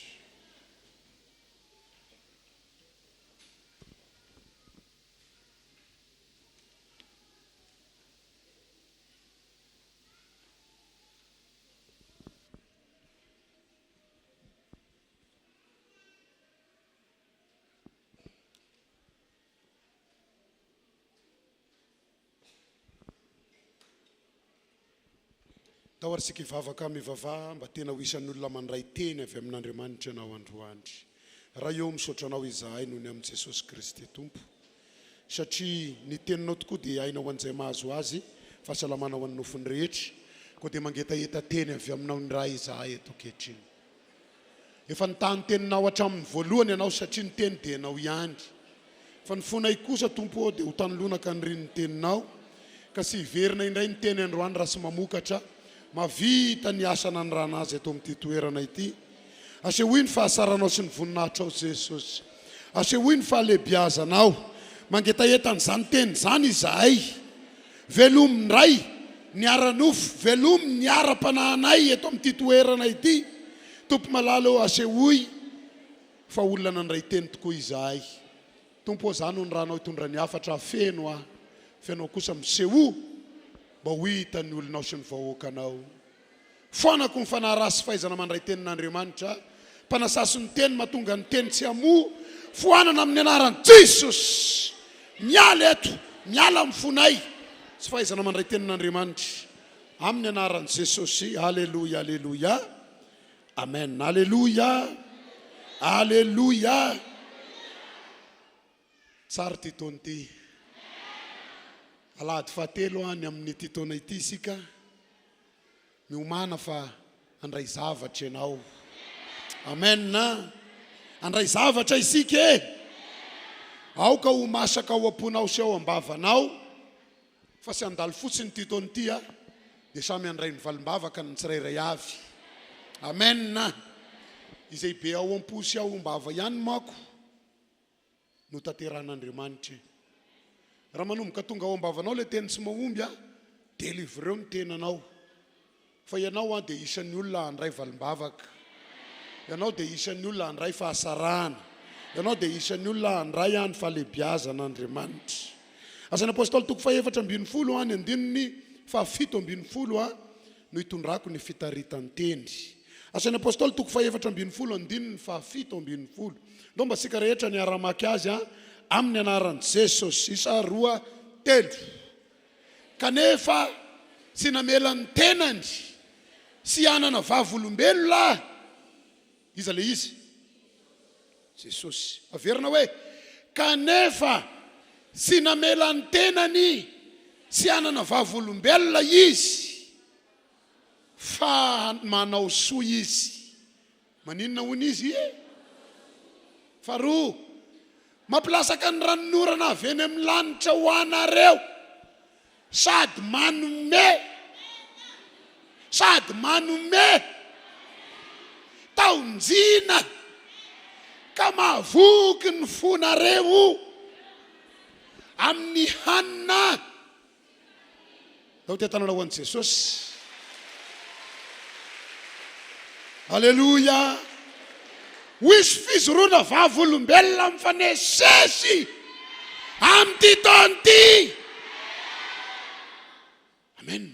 Ndao ary isika hivavaka, mivavaha mba tena ho isan'ny olona mandray teny avy amin'Andriamanitra ianao androany. Ray ô, misaotra Anao izahay noho ny amin'i Jesosy Kristy Tompo, satria ny Teninao tokoa dia aina ho an'izay mahazo azy, fahasalamana ho an'ny nofony rehetra, koa dia mangetaheta teny avy Aminao indray izahay eto ankehitriny. Efa nitaha ny teninao hatramin'ny voalohany ianao satria ny teny dia ianao ihany. Fa ny fonay kosa Tompo ô dia ho tanoloana ka niriny ny teninao ka tsy hiverina indray ny teny androany raha tsy mamokatra mavita ny asa nanirahana azy eto amin'ity toerana ity. Asehoy ny fahasaranao sy ny voninahitrao Jesosy. Asehoy ny fahalehibiazanao. Mangetaheta an'izany teny izany izahay. Velomy indray ny ara-nofo, velomy ny ara-panahinay eto amin'ity toerana ity. Tompo malala ô, asehoy fa olona nandray teny tokoa izahay. Tompo ô, za no nirahanao hitondra ny hafatra, feno aho, fa Ianao kosa misehoa mba ho hitan'ny olonao sy ny vahoakanao. Foanako ny fanahy ratsy sy fahaizana mandray tenin'Andriamanitra, mpanasasy ny teny mahatonga ny teny tsy hamoa, foanana amin'ny anaran'i Jesosy! Miala eto, miala amin'ny fonay, tsy fahaizana mandray tenin'Andriamanitra, amin'ny anaran'i Jesosy, Aleloia, Aleloia, Amen, Aleloia, Aleloia. Tsara ity taona ity. Alahady fahatelo any amin'ity taona ity isika. Miomàna fa handray zavatra ianao. Amen. Handray zavatra isika e. Aoka ho masaka ao am-ponao sy ao am-bavanao fa tsy handalo fotsiny ity taona ity a. Dia samy handray ny valim-bavaka ny tsirairay avy. Amen. Izay be ao am-po sy ao am-bava ihany manko notanterahan'Andriamanitra e. Raha manomboka tonga ao am-bavanao ilay teny tsy mahomby a, delivreo ny tenanao. Fa ianao an dia isan'ny olona handray valim-bavaka. Ianao dia isan'ny olona handray fahasarahana. Ianao dia isan'ny olona handray an ny fahalehibiazan'Andriamanitra. Asan'ny Apostoly toko fahefatra ambinifolo an, ny andininy fahafito ambinifolo an, no itondrako ny fitaritan-teny. Asan'ny Apostoly toko fahefatra ambinifolo andininy fahafito ambinifolo. Ndao mba tsika rehetra ny hiara-hamaky azy an, amin'ny anaran'i Jesosy. Isa, roa, telo. Kanefa tsy namela ny tenany tsy hanana vavolombelona Iza ilay izy? Jesosy. Averina hoe, Kanefa tsy namela ny tenany tsy hanana vavolombelona izy. Fa manao soa izy. Maninona hono izy e? Faharoa, mampilatsaka ny ranonorana avy eny amin'ny lanitra ho anareo, sady manome, sady manome taonjina ka mahavoky ny fonareo amin'ny hanina. Ndao te-tanana ho an'i Jesosy. Aleloia! Ho hisy fijoroana vavolombelona mifanesisesy amin'ity taona ity. Amen.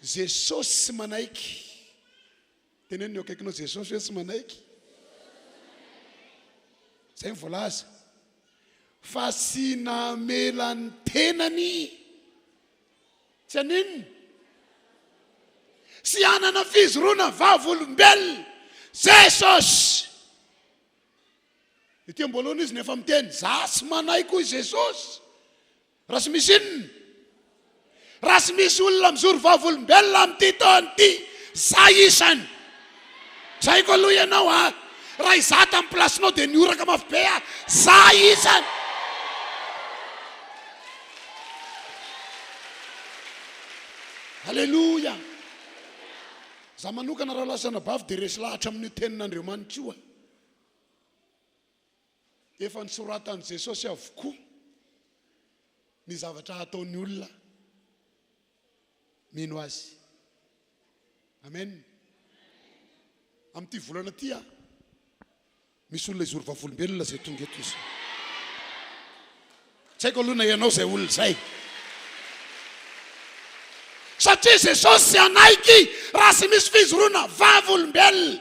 Jesosy tsy manaiky. Teneno ny eo akaikinao Jesosy hoe tsy manaiky. Izay ny voalaza. Fa tsy namela ny tenany tsy haninona? Tsy hanana fijoroana vavolombelona Jesosy. Ety am-boalohany izy no efa miteny, za tsy manaiky hoy Jesosy. Raha tsy misy inona? Raha tsy misy olona mijoro vavolombelona amin'ity taona ity, za isany. Tsy haiko aloha ianao a! Raha izaho tamin'ny place-nao dia nihoraka mafy be aho, za isany. Aleloia! Za manokana raha lasa anabavy dia resy lahatra amin'io tenin'Andriamanitra io aho. Efa nosoratan'i Jesosy avokoa ny zavatra hataon'ny olona mino Azy. Amen. Amin'ity volana ity aho, misy olona hijoro vavolombelona izay tonga eto izy. Tsy haiko aloha na ianao izay olona izay. Satria Jesosy tsy hanaiky raha tsy misy fijoroana vavolombelona.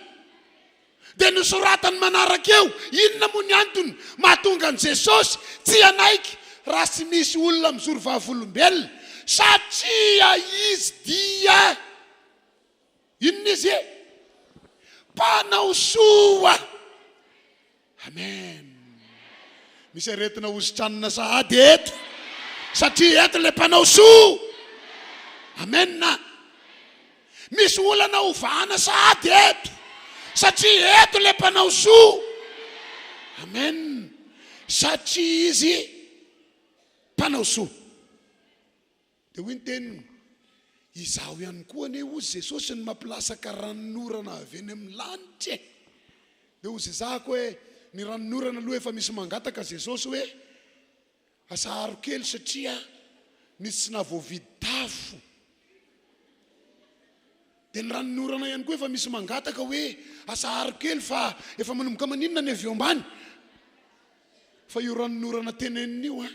Dia nosoratany manaraka eo, inona moa ny antony mahatonga an'i Jesosy tsy hanaiky raha tsy misy olona mijoro vavolombelona? Satria Izy dia, inona Izy e? Mpanao soa. Amen. Misy aretina hositranina sahady eto, satria eto ilay mpanao soa. Amen. Misy olana hovahana sahady eto, satria eto ilay mpanao soa. Amen. Satria izy mpanao soa. Dia hoy ny teniny, Izaho ihany koa anie, hozy Jesosy, no mampilasaka ranonorana avy eny amin'ny lanitra e! Dia hozy ezahako hoe, ny ranonorana aloha efa misy mangataka Jesosy hoe, asaharo kely satria nisy tsy nahavoavidy tafo. Dia ny ranonorana ihany koa efa misy mangataka hoe, asaharo kely fa efa manomboka maninona ny avy eo ambany. Fa io ranonorana tenenina io an!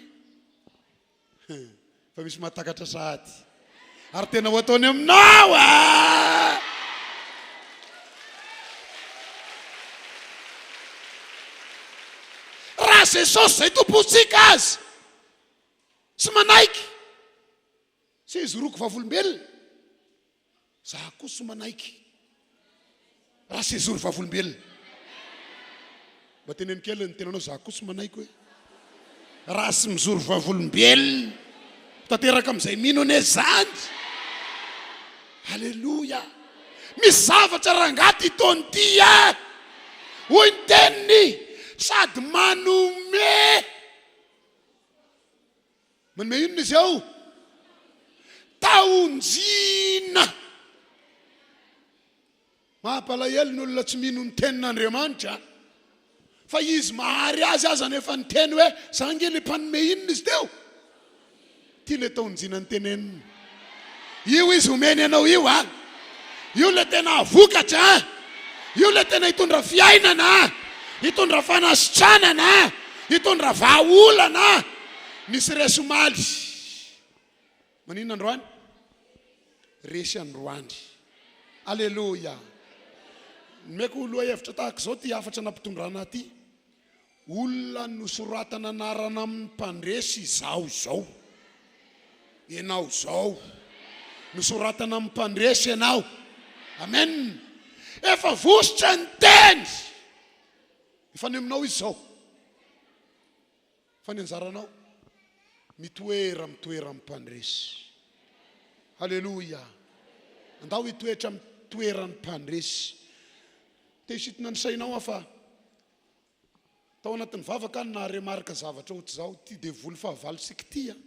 Fa misy mahatakatra sahady. Ary tena ho ataony aminao ah! Raha Jesosy izay tompontsika azy tsy manaiky, tsy izy roko vavolombelona. Za koa tsy manaiky raha séjour vavolombelona. Mba teneno kely ny tenanao za koa tsy manaiky hoe raha tsy mijoro vavolombelona. Tanteraka amin'izay mino anie zany. Aleloia. Misy zavatra rangahy ty taona ity a! Hoy ny teniny sady manome. Manome inona izy ao? Taonjina. Mampalahelo ny olona tsy mino ny tenin'Andriamanitra. Fa izy mahary azy aza nefa niteny hoe za nge le mpanome inona izy teo? Ty le taonjina niteneniny. Io izy omeny anao io a. Io le tena hahavokatra a. Io le tena hitondra fiainana a. Hitondra fanasitranana a. Hitondra vahaolana a. Nisy resy omaly. Maninona androany? Resy androany. Aleloia. Nomeko lohahevitra tahaka izao ity hafatra nampitondrana ahy ity. Olona nosoratana anarana amin'ny mpandresy izaho izao. Ianao izao. Nosoratana amin'ny mpandresy ianao. Amen. Efa vositra ny teny. Efa any aminao izy izao. Fa ny anjaranao, mitoera amin'ny toeran'ny mpandresy. Aleloia. Andao hitoetra amin'ny toeran'ny mpandresy. Te hisintona ny sainao aho fa tao anatin'ny vavaka aho no naha-remarque zavatra ohatr'izao, ity devoly fahavalontsika ity an,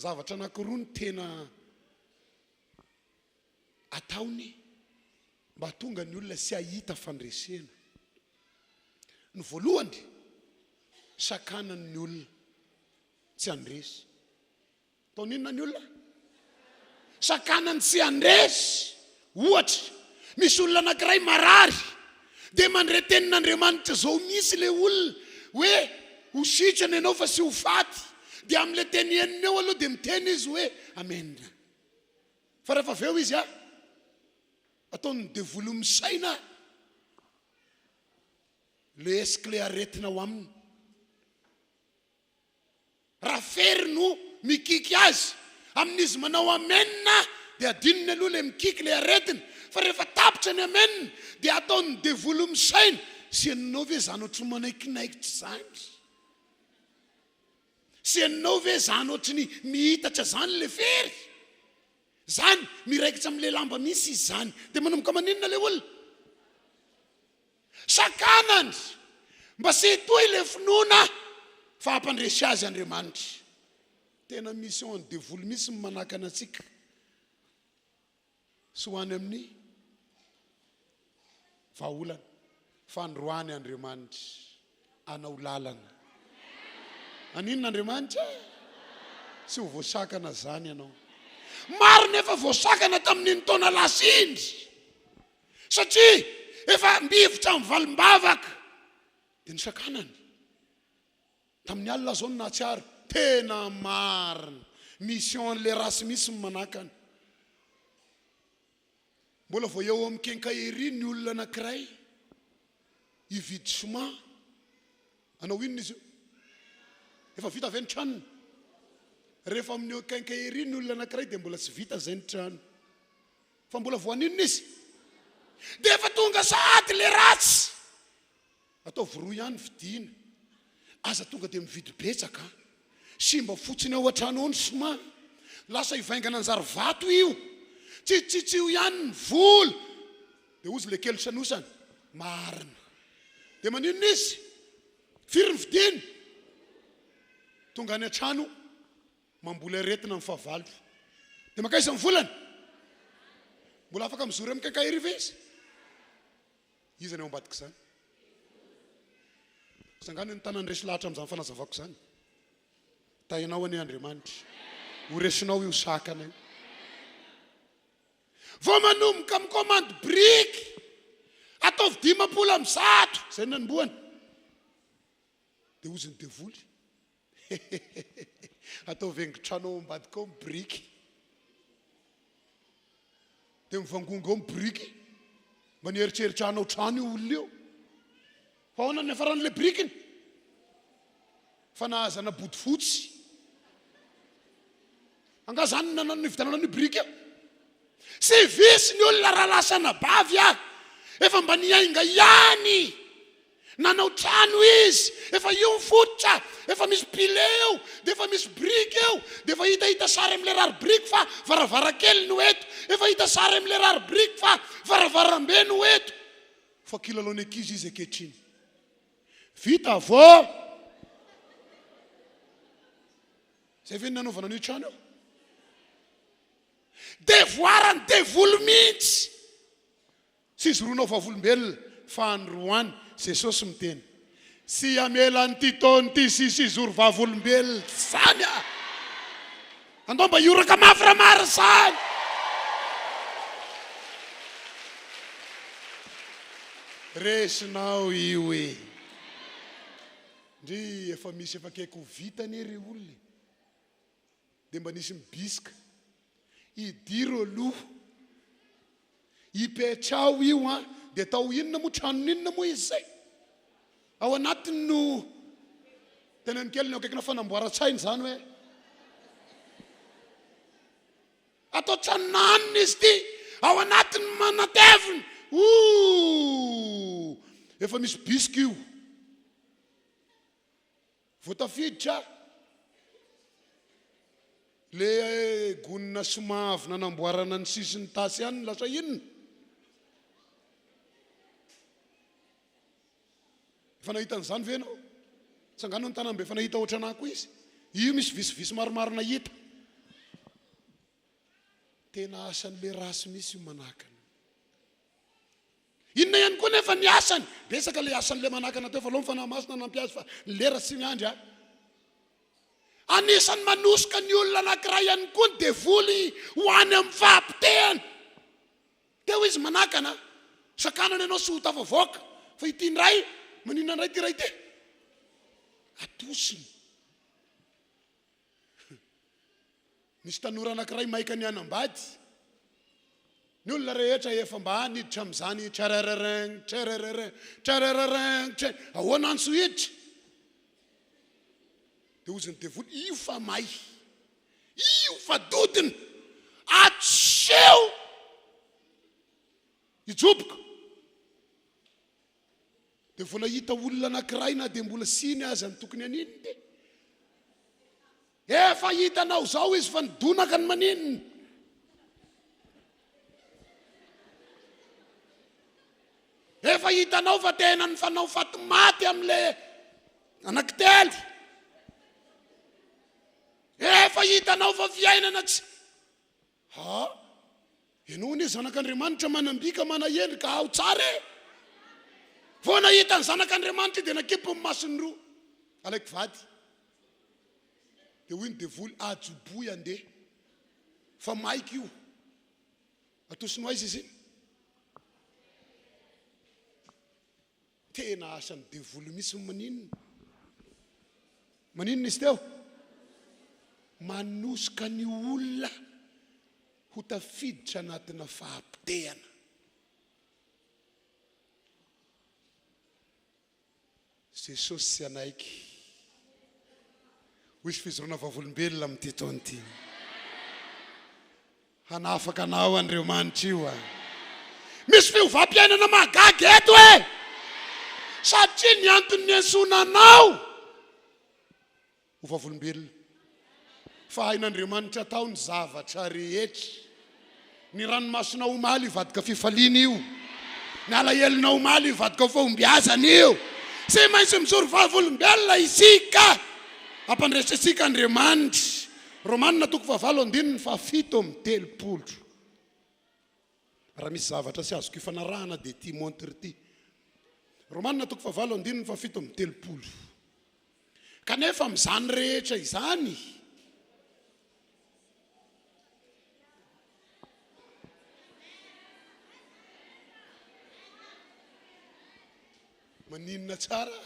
zavatra anankiroa no tena ataony mba hahatonga ny olona tsy hahita fandresena. Ny voalohany, sakanany ny olona tsy handresy. Ataony inona ny olona? Sakanany tsy handresy. Ohatra, misy olona anankiray marary, dia mandre tenin'Andriamanitra izao mihitsy ilay olona hoe ho sitrana ianao fa tsy ho faty. Dia amin'ilay teny henony eo aloha dia miteny izy hoe Amen. Fa rehefa avy eo izy a, ataon'ny devoly misaina le esk le aretina ao aminy. Raha fery no mikiky azy amin'izy manao amen dia adinony aloha le mikiky le aretina fa rehefa tapitra ny amen dia ataon'ny devoly misaina, sy henonao ve zany ohatry ny manaikinaikitra zany? Sy henonao ve zany ohatry ny mihitatra zany le fery? Zany, miraikitra amle lamba mihitsy izy zany. Dia manomboka maninona le olona? Sakanany mba tsy hitohy le finoana fa hampandresy azy Andriamanitra. Tena mission an'ny devoly mihitsy ny manakana antsika sy ho any amin'ny vahaolana. Fandroany Andriamanitra hanao lalana. Haninona Andriamanitra? Tsy ho voasakana zany ianao. Maro nefa voasakana tamin'iny taona lasa iny. Satria efa mivotra amin'ny valim-bavaka. Dia nosakanany. Tamin'ny alina aho izao no nahatsiaro, tena marina. Mission an'ilay ratsy mihitsy ny manakana. Mbola vao eo amin'ny quincaillerie ny olona anankiray hividy ciment. Hanao inona izy io? Efa vita ve ny tranony? Rehefa amin'ny quincaillerie ny olona anankiray dia mbola tsy vita izay ny trano. Fa mbola voaninona izy? Dia efa tonga sahady le ratsy. Ataovy roa ihany vidiana. Aza tonga dia mividy betsaka an. Simba fotsiny ao an-trano ao ny ciment. Lasa hivaingana anjary vato io. Tsitsitsio ihany ny vola. Dia hozy le kely sanosana. Marina. Dia maninona izy? Firy ny vidiany? Tonga any an-trano. Mamboly aretina ny fahavalo. Dia mankaiza ny volany? Mbola afaka mizory amin'ny quincaillerie ve izy? Iza ny ao ambadik'izany? Sangany ny tanany resy lahatra amin'izany fanazavako izany. Tahinao anie Andriamanitra. Ho resinao io sakana io. Vao manomboka mikomandy biriky, ataovy 150, izay no nanombohany. Dia hozy ny devoly, Hehehehe, ataovy haingon-trano ao ambadika ao ny biriky. Dia mivangongo ao ny biriky. Mba nieritreritra hanao trano io olona io. Fa ahoana ny niafaran'ilay birikiny? Fa nahazana bodofotsy. Angaha izany no nividianana an'io biriky io? Tsy visy ny olona raha lasa anabavy aho. Efa mba niainga ihany. Nanao trano izy, efa io ny fototra, efa misy pile eo, dia efa misy biriky eo, dia efa hitahita sary amin'ilay rary biriky fa varavarankely no eto, efa hita sary amin'ilay rary biriky fa varavarambe no eto. Fa kilalaon'ny ankizy izy ankehitriny. Vita vao. Izay ve ny nanaovana an'io trano io? Devoaran'ny devoly mihitsy. Tsy hijoroanao vavolombelona fa androany Jesosy miteny Tsy hamela an'ity taona ity sy hisy hijoro vavolombelona izany aho. Andao mba hioraka mafy raha marina izany. Resinao io e. Ndry efa misy efa akaiky ho vita anie ry olona e. Dia mba nisy mibisika. Idiro aloha. Ipetraho io an! Dia atao inona moa, tranon'inona moa izy izay? Ao anatiny no teneno kely ny eo akaikina fanamboaran-tsaina izany hoe atao tranona hanina izy ity, ao anatiny manatevina. Ooh! Efa misy bisika io. Vao tafiditra. Le gonina ciment avy nanamboarana ny sisin'ny tasy ihany no lasa inona? Efa nahita an'izany ve ianao? Tsangano ny tanana mba efa nahita ohatranà koa izy. Io misy visivisy maromaro nahita. Tena asan'le race mihitsy io manakana. Inona ihany koa nefa ny asany? Betsaka le asan'le manakana teo fa aleo ny Fanahy Masina hanampy azy fa ny lera tsy miandry a. Anisan'ny manosoka ny olona anankiray ihany koa ny devoly ho any amin'ny fahapotehana. Teo izy manakana, sakanana ianao tsy ho tafavoaka. Fa ity indray, maninona indray ity ray ity? Atosiny. Nisy tanora anankiray maika ny hanambady. Ny olona rehetra efa mba niditra amin'izany tchararareng, tchararareng, tchararareng, tcha, ahoana antso hiditra? Dia hozy ny devoly, io fa may, io fa dodona, atseho hijoboka. Dia vao nahita olona anankiray na dia mbola siny aza ny tokony haninona dia efa hitanao izao izy fa nidonaka ny maninona. Efa hitanao fa tena nifanao faty maty amin'le anankitelo. Efa hitanao fa fiainana tsy Ha! Ianao anie zanak'Andriamanitra manam-bika mana-hendry ka ao tsara e! Vao nahita ny zanak'Andriamanitra dia nakipy ny masony roa. Alaiko vady. Dia hoy ny devoly, ajoboy andeha. Fa maika io. Atosiny ho aiza izy iny? Tena asan'ny devoly mihitsy ny maninona? Maninona izy teo? Manosoka ny olona ho tafiditra anatina fahapotehana. Jesosy tsy hanaiky. Ho hisy fijoroana vavolombelona amin'ity taona ity. Hanafaka anao Andriamanitra io a. Misy fiovam-piainana mahagaga eto e! Satria ny antony niantsoana anao ho vavolombelona. Fa hain'Andriamanitra atao ny zavatra rehetra. Ny ranomasonao omaly hivadika fifaliana io. Ny alahelonao omaly hivadika ho fahombiazana io. Tsy maintsy mijoro vavolombelona isika. Hampandresy antsika Andriamanitra. Romana toko fahavalo andininy fahasepolo. Raha misy zavatra tsy azoko ifanarahana dia ity montre ity. Romana toko fahavalo andininy fahasepolo. Kanefa amin'izany rehetra izany, Maninona tsara?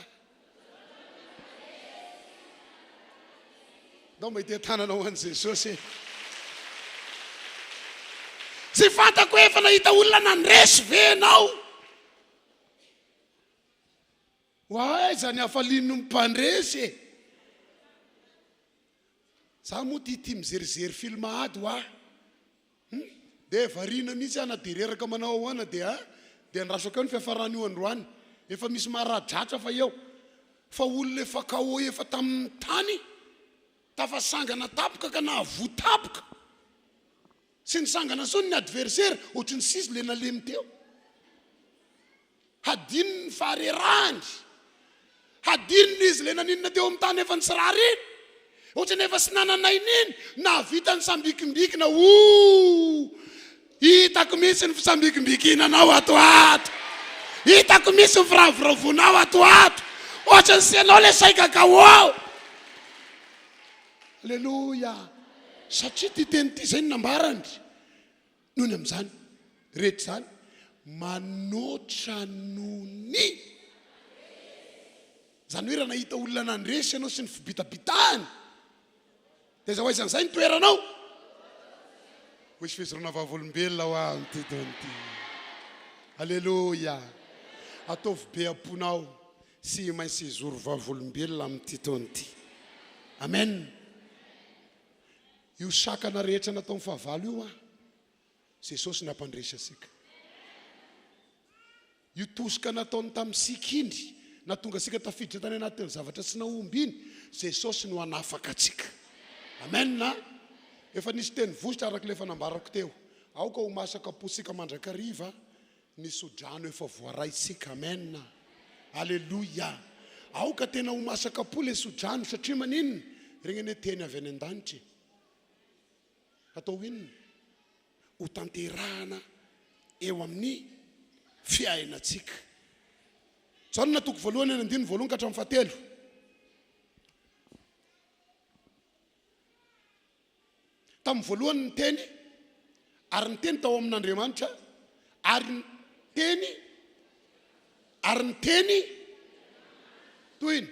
Ndao mba hiteha-tanana ho an'i Jesosy e. Tsy fantako hoe efa nahita olona nandresy ve ianao? Ho aiza ny hafalian'ny mpandresy e? Za moa tia tia mizerizery film ady hoa. Hum, dia variana mihitsy aho na dia reraka manao ahoana dia dia andrasako eo ny fiafaran'io androany. Efa misy maharadratra fa eo. Fa olona efa KO efa tamin'ny tany, tafasangana tapoka ka nahavoa tapoka. Tsy nisangana intsony ny adversaire, ohatry ny sisy le nalemy teo. Hadinony ny faharerahany. Hadinony izy ilay naninona teo amin'ny tany efa nitsirara iny. Ohatran'ny efa tsy nanana aina iny. Nahavita nisambikimbikina. Ooh! Hitako mihitsy ny fisambikimbikinanao ato ato. Hitako mihitsy ny firavoravoanao ato ato. Ohatran'ny tsy ianao ilay saikaka oo. Aleloia! Satria ity teny ity izay no nambarany. Noho ny amin'izany rehetra izany, manoatra noho ny. Izany hoe raha nahita olona nandresy ianao sy ny fibitabitahany, dia aiza ho aiza an'izay ny toeranao? Ho hisy fijoroana vavolombelona ho ahy amin'ity taona ity. Aleloia! Ataovy be am-ponao sy maintsy hijoro vavolombelona amin'ity taona ity. Amen! Io sakana rehetra nataon'ny fahavalo io an, Jesosy nampandresy antsika. Io tosika nataony tamintsika iny, nahatonga antsika tafiditra tany anatin'ny zavatra tsy nahomby iny, Jesosy no hanafaka antsika. Amen a! Efa nisy teny vositra araka ilay efa nambarako teo. Aoka ho masaka am-pontsika mandrakariva ny tsodrano efa voaraintsika. Amen. Aleloia. Aoka tena ho masaka am-po ilay tsodrano satria maninona? Ireny anie teny avy any an-danitra e. Atao inona? Ho tanterahana eo amin'ny fiainantsika. Jaona toko voalohany andininy voalohany ka hatramin'ny fahatelo. Tamin'ny voalohany ny Teny, ary ny Teny tao amin'Andriamanitra, ary ny Teny, ary ny Teny, tohiny,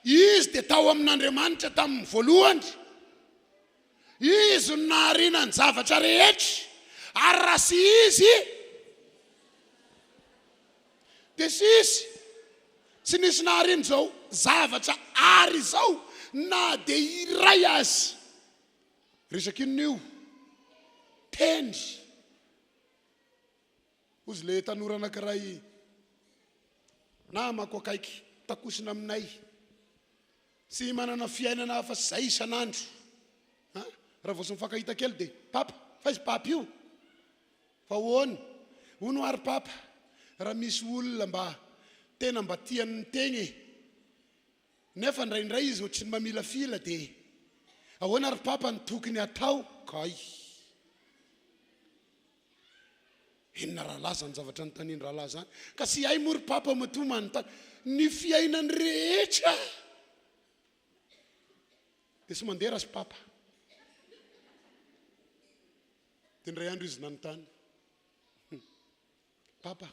Izy dia tao amin'Andriamanitra tamin'ny voalohany. Izy no nahariana ny zavatra rehetra, ary raha tsy Izy, dia tsy hisy. Tsy nisy nahariana izao zavatra àry izao na dia iray aza. Resaka inona io? Teny. Hozy ilay tanora anankiray namako akaiky, takosina aminay. Tsy manana fiainana afa-tsy izay isan'andro. Raha vao tsy mifankahita kely dia, Papa, fa izy Papa io? Fa ahoana hono ary Papa raha misy olona mba tena mba tian' ny tegna e! Nefa indraindray izy ohatry ny mamilafila dia ahoana ary Papa no tokony hatao? Kay! Inona rahalahy zany zavatra anontanian-drahalahy zany? Ka tsy hay moa ry Papa matoa manontany ny fiainany rehetra dia tsy mandeha raha sy Papa. Dia indray andro izy nanontany, Papa,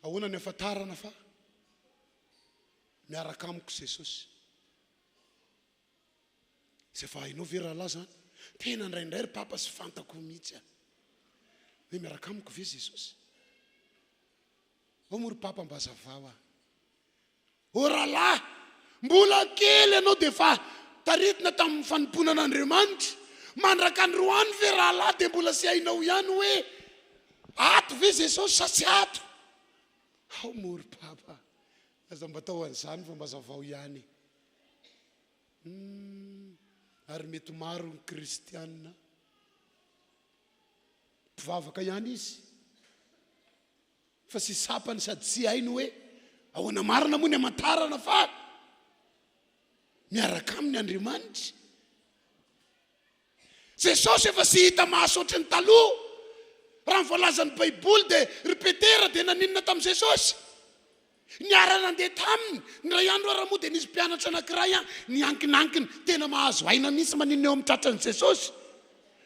ahoana ny ahafantarana fa miaraka amiko Jesosy? Izay efa hainao ve rahalahy izany? Tena indraindray ry Papa tsy fantako mihitsy aho. Hoe miaraka amiko ve Jesosy? Ao moa ry Papa mba hazavao aho. O rahalahy, mbola kely ianao dia efa taritina tamin'ny fanompoana an'Andriamanitra. Mandraka androany ve rahalahy dia mbola tsy hainao ihany hoe ato ve Jesosy sa tsy ato? Ao moa ry Papa, aza mba atao an'izany fa mba hazavao ihany. Humm, ary mety maro ny kristiana mpivavaka ihany izy. Fa tsy tsapany sady tsy hainy hoe ahoana marina moa ny hamantarana fa miaraka aminy Andriamanitra. Jesosy efa tsy hita maso ohatry ny taloha. Raha ny voalazan'ny Baiboly dia ry Petera dia naninona tamin'i Jesosy? Niara-nandeha taminy. Indray andro ara moa dia nisy mpianatra anankiray niankinankina. Tena mahazo aina mihitsy maninona eo amin'ny tratran'i Jesosy.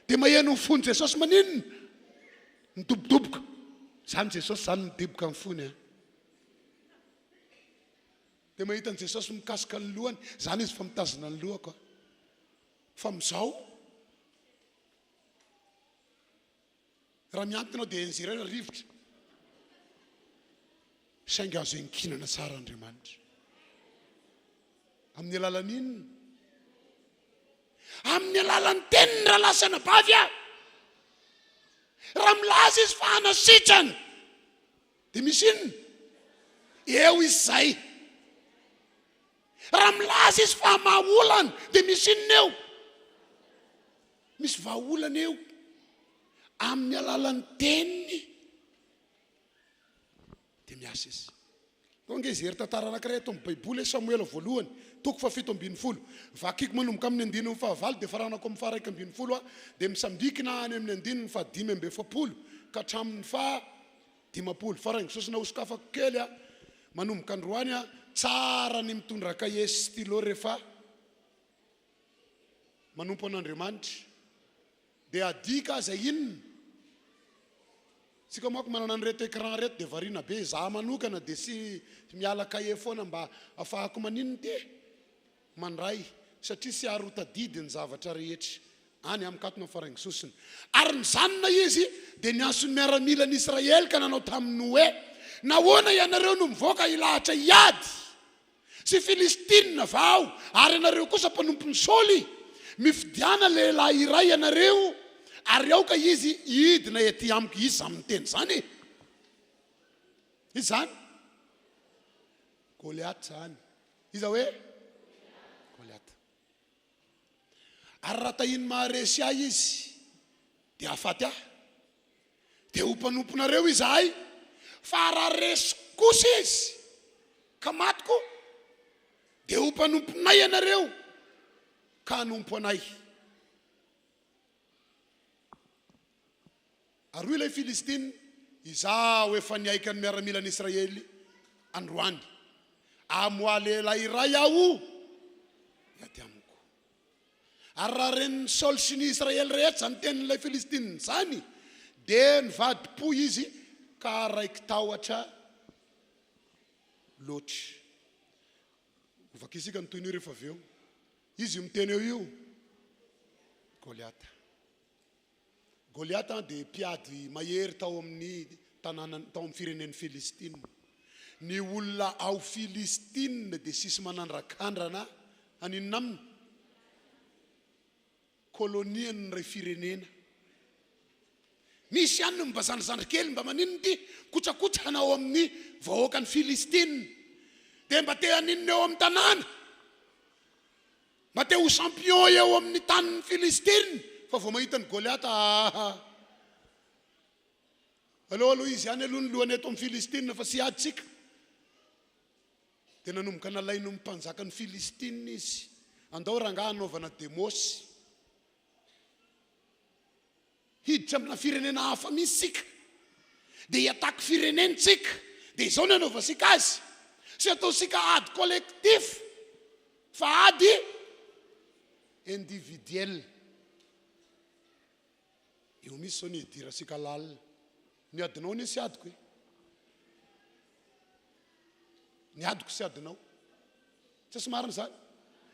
Dia maheno ny fon'i Jesosy maninona? Midobodoboka. Izany Jesosy izany midiboka ny fony an. Dia mahita an'i Jesosy mikasika ny lohany. Izany izy fa mitazona ny lohako an. Fa amin'izao, raha miantona aho dia enjerena rivotra. Saingy azo iankinana tsara Andriamanitra. Amin'ny alalan'ny inona? Amin'ny alalan'ny teniny rahalahy sy anabavy a! Raha milaza izy fa hanasitrana, dia misy inona? Eo izy izay. Raha milaza izy fa hamaha olana, dia misy inona eo? Misy vahaolana eo. Amin'ny alalan'ny teniny. Dia miasa izy. Atao ange hijery tantara anankiray ato amin'ny Baiboly hoe Samoela voalohany, toko fahafito ambinifolo. Vakiko manomboka amin'ny andininy fahavalo dia faranako amin'ny faha-iraika ambinifolo aho, dia misambikina any amin'ny andininy fahadimy amby efapolo ka hatramin'ny faha-dimampolo. Faraingo sosona hosokafako kely aho manomboka androany aho. Tsara ny mitondra kahie sy stylo rehefa manompo an'Andriamanitra. Dia adika aza inona? Tsika manko manana an'ireto écran ireto dia variana be, za manokana dia tsy miala cahier foana mba afahako maninona ity e? Mandray satria tsy ary ho tadidy ny zavatra rehetra any amikatona faraingo sosona. Ary nijanona izy dia niantso ny miaramilan'i Israely ka nanao taminy hoe, Nahoana ianareo no mivoaka hilahatra hiady? Tsy Filistina va aho, ary ianareo kosa mpanompon'i Saoly? Mifidiana lehilahy iray ianareo, ary aoka izy hidina ety amiko. Iza no niteny izany e? Iza izany? Goliata izany. Iza hoe? Goliata. Ary raha tahiny maharesy ahy izy, dia hahafaty ahy. Dia ho mpanomponareo izahay, fa raha resy kosa izy ka matiko, dia ho mpanomponay ianareo ka hanompo anay. Ary hoy ilay Filistina, Izaho efa nihaika ny miaramilan'i Israely androany. Amoahy lehilahy iray aho hiady amiko. Ary raha ren'i Saoly sy ny Israely rehetra izany tenin'ilay Filistina izany, dia nivadi-po izy ka raiki-tahotra loatra. Hovakisika ny tohin'io rehefa avy eo. Izy io miteny eo io, Goliata. Goliata dia mpiady mahery tao amin'ny tanàna, tao amin'ny firenen'ny Filistina. Ny olona ao Filistina dia sisy manandrakandrana haninona aminy? Kolonian'ny iray firenena. Misy ihany ny mba zandrizandry kely mba maninona ity kotrakotrana ao amin'ny vahoakan'ny Filistina. Dia mba te haninona eo amin'ny tanàna. Mba te ho champion eo amin'ny tanin'ny Filistina fa vao mahita an'i Goliata aa. Aleo aloha izy ihany aloha ny lohany eto amin'ny Filistina fa tsy hiady tsika. Dia nanomboka nalain'ny mpanjakan'ny Filistina izy. Andao rangahy hanaovana demos. Hiditra amina firenena hafa mihitsy tsika. Dia hi-attaque firenena tsika. Dia izao ny hanaovantsika azy. Tsy ataontsika ady collectif fa ady individuel. Eo mihitsy izao ny hidirantsika lalina. Ny adinao anie tsy adiko e. Ny adiko tsy adinao. Tsy tsy marina izany?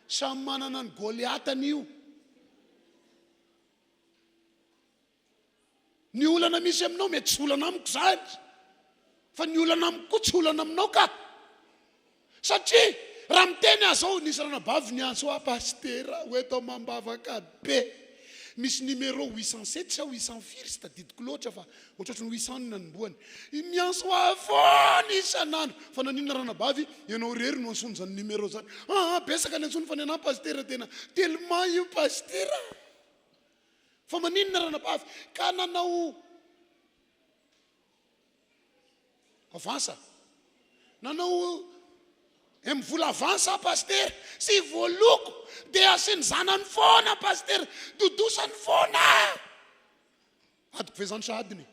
Samy manana ny Goliatany io. Ny olana misy aminao mety tsy olana amiko izany. Fa ny olana amiko koa tsy olana aminao ka. Satria raha miteny aho zao, nisy ranabavy niantso ahy, Pasitera, ho eto amam-bavaka be. Misy numéro 807 sa 800 firy tsy tadidiko loatra fa ohatrohatry ny 800 no nanombohany. Miantso ahy foana isan'andro. Fa naninona ranabavy, ianao irery no antsoiny izany numéro izany. Aa, betsaka ny antsoiny fa ny anah Pasitera tena tellement io Pasitera. Fa maninona ranabavy ka nanao Avance. Nanao M vola avance aho pasitera, sy voaloko dia asiany zanany foana pasitera, dodosany foana. Adiko ve zany sa adiny?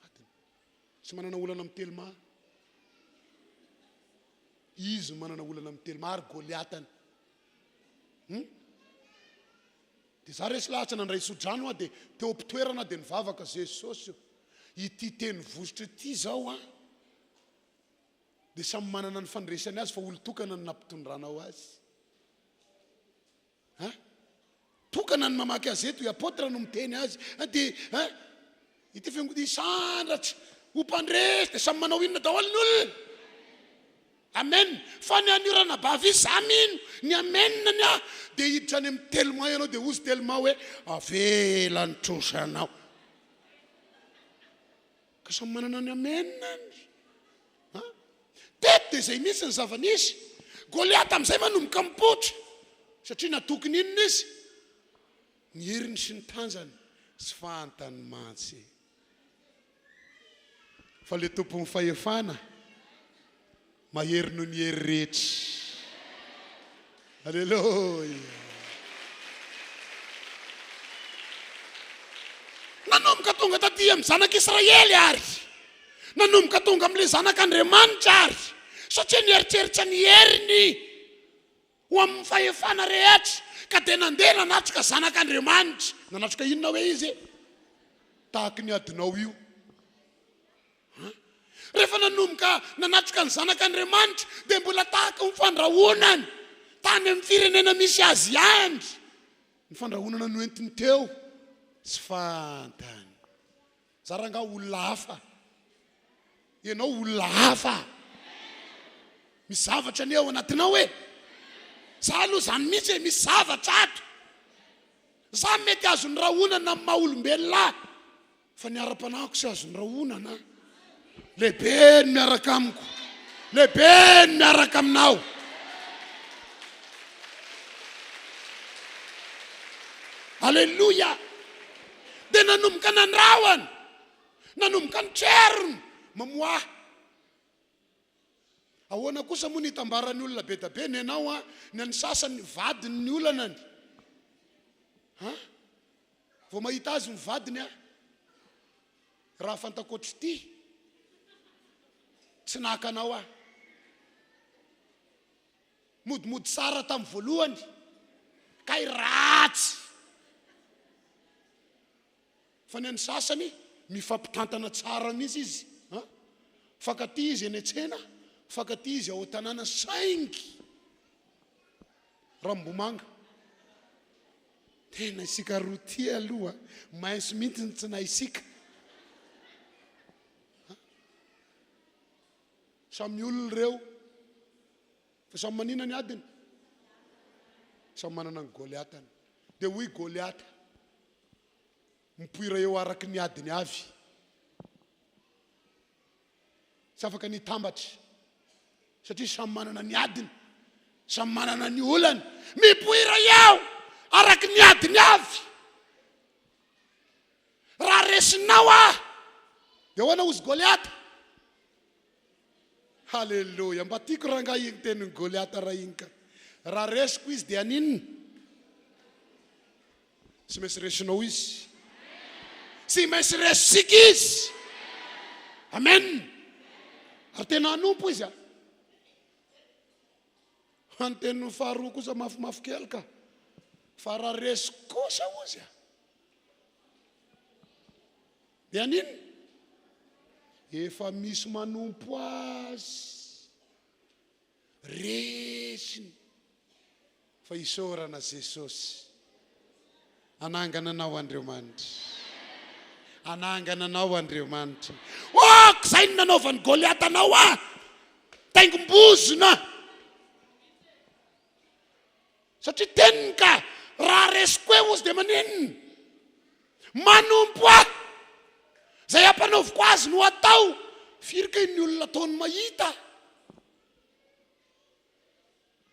Adiny. Tsy manana olana amin'ny telma. Izy no manana olana amin'ny telma ary Goliatany. Hmm? Dia za resy lahatra nandray tsodrano aho dia teo am-pitoerana aho dia nivavaka, Jesosy ô, ity teny vositra ity izao an, dia samy manana ny fandresany azy fa olon-tokana no nampitondranao azy. An? Tokana ny mamaky azy eto, i Apôtre no miteny azy. Dia an, ity fiangonana hisandratra ho mpandresy dia samy manao inona daholo ny olona? Amen fa ny an'io ranabavy io za mino ny amen ny ahy dia hiditra any amin'ny telma ianao dia hozy telma hoe avela ny trosanao ka samy manana ny amen ny a teto dia izay mihitsy ny zava-nisy Goliata amin'izay manomboka mipoitra satria natoky ny inona izy ny heriny sy ny tanjany tsy fantany mantsy Fa le tompon'ny fahefana mahery noho ny hery rehetra. Aleloia. Nanomboka tonga taty amin'ny zanak'Israely ary nanomboka tonga amin'ilay zanak'Andriamanitra ary satria nieritreritra ny heriny ho amin'ny fahefana rehetra, ka dia nandeha nanatrika Zanak'Andriamanitra. Nanatrika inona hoe izy? Tahaky ny adinao io. An? Rehefa nanomboka nanatrika ny Zanak'Andriamanitra, dia mbola tahaky ny fandrahonany tany amin'ny firenena misy azy ihany. Ny fandrahonana noentiny teo, tsy fantany. Za rangaha olona hafa. Ianao olona hafa. Misy zavatra anie ao anatinao e. Za aloha zany mihitsy e, misy zavatra ato. Za mety azon'ny rahonana amin'ny maha olombelona ahy, fa ny ara-panahiko tsy azon'ny rahonana. Lehibe ny miaraka amiko. Lehibe ny miaraka aminao. Aleloia! Dia nanomboka nandrahona, nanomboka nitrerona, mamoaha. Ahoana kosa moa ny hitambaran'ny olona be da be, ny anao an, ny an'ny sasany vadiny ny olanany. An? Vao mahita azy ny vadiny an, raha fantako ohatr'ity, tsy naka anao aho. Modimody tsara tamin'ny voalohany, kay ratsy. Fa ny an'ny sasany mifampitantana tsara mihitsy izy an! Mifankatia izy eny an-tsena, mifankatia izy ao an-tanàna saingy rambomanga. Tena isika roa ity aloha mince mihitsy ny tsy naisika. Samy olona ireo fa samy manina ny adiny, samy manana ny Goliatany. Dia hoy Goliata, Mipoira eo araka ny adiny avy. Tsy afaka ny hitambatra satria samy manana ny adiny, samy manana ny olany. Mipoira eo araka ny adiny avy. Raha resinao aho, dia ahoana hozy Goliata? Haleloia! Mba tiako rangahy iny tenin'i Goliata ray iny ka. Raha resiko izy dia haninona? Tsy maintsy resinao izy. Tsy maintsy resintsika izy. Amen. Ary tena hanompo izy a. Fa ny teniny faharoa kosa mafimafy kely ka. Fa raha resiko kosa ozy a. Dia haninona? Efa misy manompo azy. Resiny. Fa isaorana Jesosy. Hanangana anao Andriamanitra. Hanangana anao Andriamanitra. Ok, izay no nanaovan'i Goliata anao ah! Taingim-bozona. Satria teniny ka, raha resiko eo ozy dia maninona? Manompo ahy. Izay ampanaoviko azy no atao. Firy kay ny olona ataony mahita?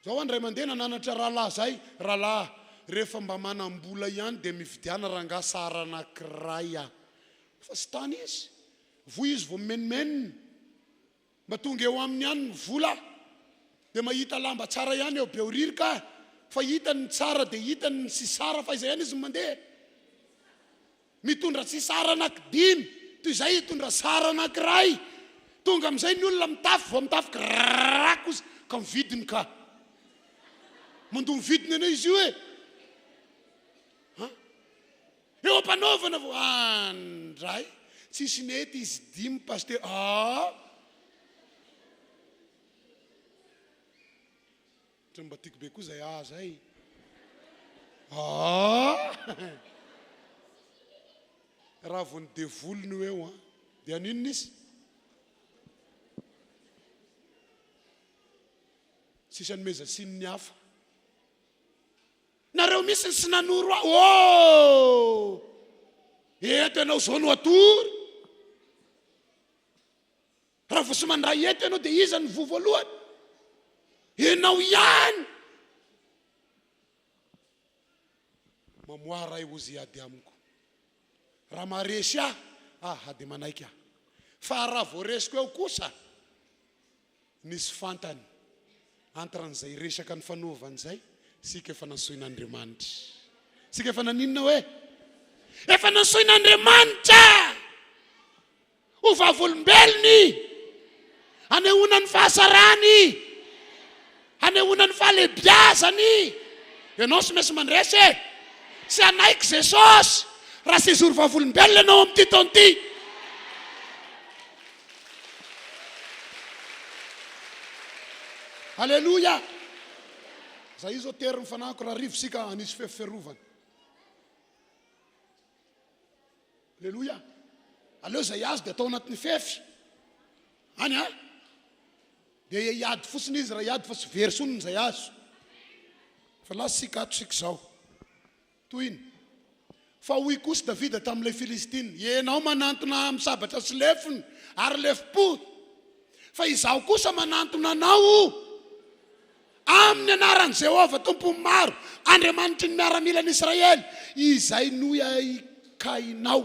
Zao aho indray mandeha nananatra rahalahy zay, rahalahy rehefa mba manam-bola ihany dia mividiana rangahy sary anakiray a! Fa tsy tany izy, voa izy vao mimenomenona, mba tonga eo aminy ihany ny vola dia mahita lamba tsara ihany eo Behoririka fa hitany ny tsara dia hitany ny tsy sara fa aiza ihany izy no mandeha? Mitondra tsy sary anaky dimy toy izay hitondra sary anakiray. Tonga amin'izay ny olona mitafy vao mitafy grrrrrrrrrrk ozy ka ny vidiny ka. Mandoa ny vidiny anie izy io e. Han? Eo am-panaovana vao andray tsisy nety izy dimy pasitera ah! Ohatran'ny mba tiako be koa izay ah zay. Ah! Raha vao ny devoly no eo an, dia haninona izy? Tsisy anomezan-tsiny ny hafa. Nareo mihitsy ny tsy nanoro ahy. Oh! Eto ianao izao no hatory. Raha vao tsy mandray eto ianao dia iza no voa voalohany? Ianao ihany! Mamoaha ray hozy hiady amiko. Raha maharesy ahy, aha dia manaiky aho. Fa raha voaresiko eo kosa, nisy fantany entre an'izay resaka nifanaovany izay, isika efa nantsoin'Andriamanitra. Isika efa naninona hoe? Efa nantsoin'Andriamanitra! Ho vavolombelony, hanehoana ny fahasarany, hanehoana ny fahalehibiazany. Ianao tsy maintsy mandresy e! Tsy hanaiky Jesosy raha tsy hijoro vavolombelona ianao amin'ity taona ity. Aleloia! Za io zao tery ny fanahiko raha rivo isika hanisy fefy fiarovana. Aleloia! Aleo izay azo dia atao anatin'ny fefy. Any an! Dia hiady fotsiny izy raha hiady fa tsy very tsony izay azo. Fa lasa isika ato isika izao. Tohiny. Fa hoy kosa Davida tamin'ilay Filistina, Ianao manantona ahy amin'ny sabatra sy lefona ary lefom-po, fa izaho kosa manantona anao. Amin'ny anaran'i Jehovah Tompon'ny maro, Andriamanitry ny miaramilan'Israely, izay nohaikainao.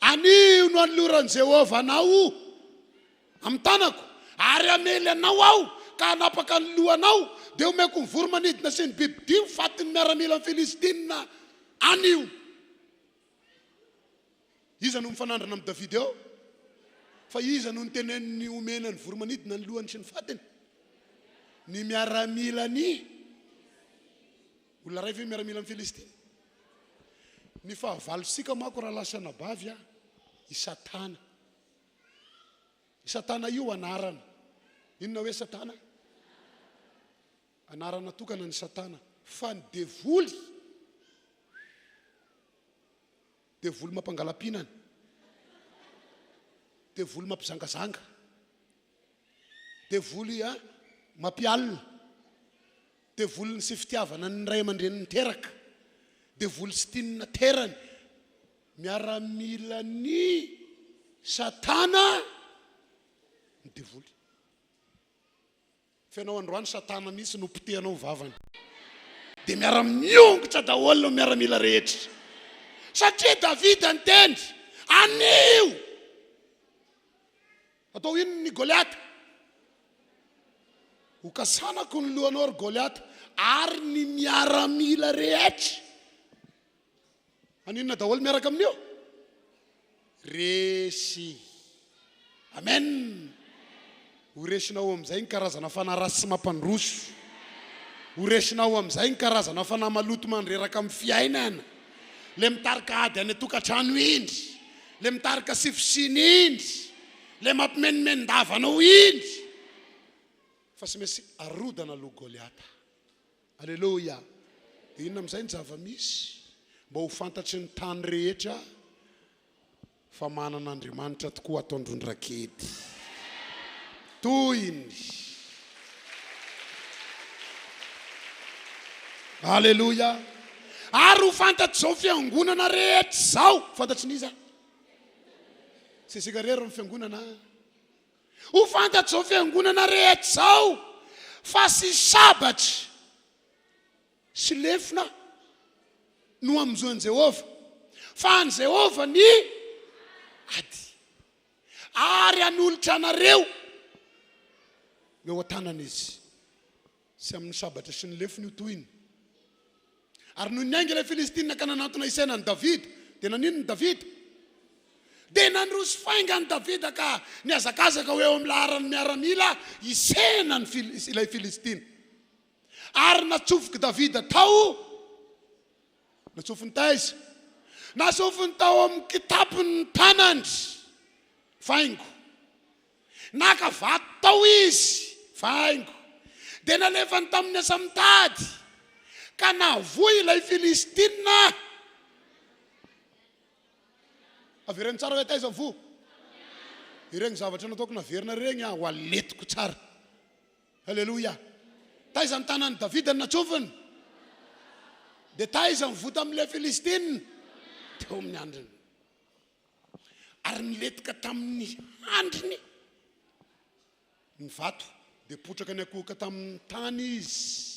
Anio no anoloran'i Jehovah anao amin'ny tanako, ary hamely anao aho ka hanapaka ny lohanao, dia homeko ny voro-manidina sy ny bibidia ho fatin'ny miaramilan'ny Filistinina anio. Iza no mifanandrina amin'i Davida eo? Fa iza no noteneniny homena ny voro-manidina ny lohany sy ny fatiny? Ny miaramilan'i Olona iray ve miaramilan'ny Filistina? Ny fahavalontsika manko rahalahy sy anabavy a, i Satana. I Satana io anarana. Inona hoe Satana? Anarana tokana ny Satana. Fa ny devoly, devoly mampangala-pihinana, devoly mampizangazanga, devoly a mampialona, devolin'ny sy fitiavana ny ray aman-dreny niteraka, devoly sy tiany naterany, miaramilan'ny Satana ny devoly. F'enao androany satana mihitsy no potehanao vavany. Dia miara miongotra daholo ny miaramila rehetra. Satria Davida niteny, anio! Atao inona ny Goliata? Hokasanako ny lohanao ry Goliata ary ny miaramila rehetra. Haninona daholo miaraka amin'io? Resy. Amen. Ho resinao amin'izay ny karazana fanahy ratsy sy mampandroso. Ho resinao amin'izay ny karazana fanahy maloto mandreraka amin'ny fiainana. Le mitarika ady any an-tokantrano iny. Le mitarika sy fisiana iny. Le mampimenomenon-dava anao iny. Fa tsy maintsy arodana aloha Goliata. Aleloia! Dia inona amin'izay ny zava-misy? Mba ho fantatry ny tany rehetra fa manana Andriamanitra tokoa ato Androndrakedy. Tohiny. Aleloia! Ary ho fantatr'izao fiangonana rehetra izao. Fantatry ny iza? Tsy isika irery ny fiangonana. Ho fantatr'izao fiangonana rehetra izao fa sy sabatra sy lefona no hamonjoan'i Jehovah, fa an'i Jehovah ny ady, ary hanolotra anareo eo an-tanany izy. Sy amin'ny sabatra sy ny lefona io tohiny. Ary nony niainga ilay Filistina ka nanantona hisaina an'i Davida, dia naninona i Davida? Dia nandroso faingana i Davida ka nihazakazaka ho eo amin'ny laharan'ny miaramila hisena ny ilay Filistina. Ary natsofok'i Davida tao, natsofony taiza? Natsofony tao amin'ny kitapony ny tanany, faingo. Naka vato tao izy, vaingo, dia nalefany tamin'ny asa-mitady, ka nahavoa ilay Filistina. Avereno tsara hoe taiza voa. Ireny zavatra nataoko naverina ireny aho, ho aletiko tsara. Aleloia. Taiza ny tanan'i Davida no natsofiny? Dia taiza ny voa tamin'ilay Filistina? Teo amin'ny handriny. Ary nilentika tamin'ny handriny ny vato, dia potraka niankohoka tamin'ny tany izy.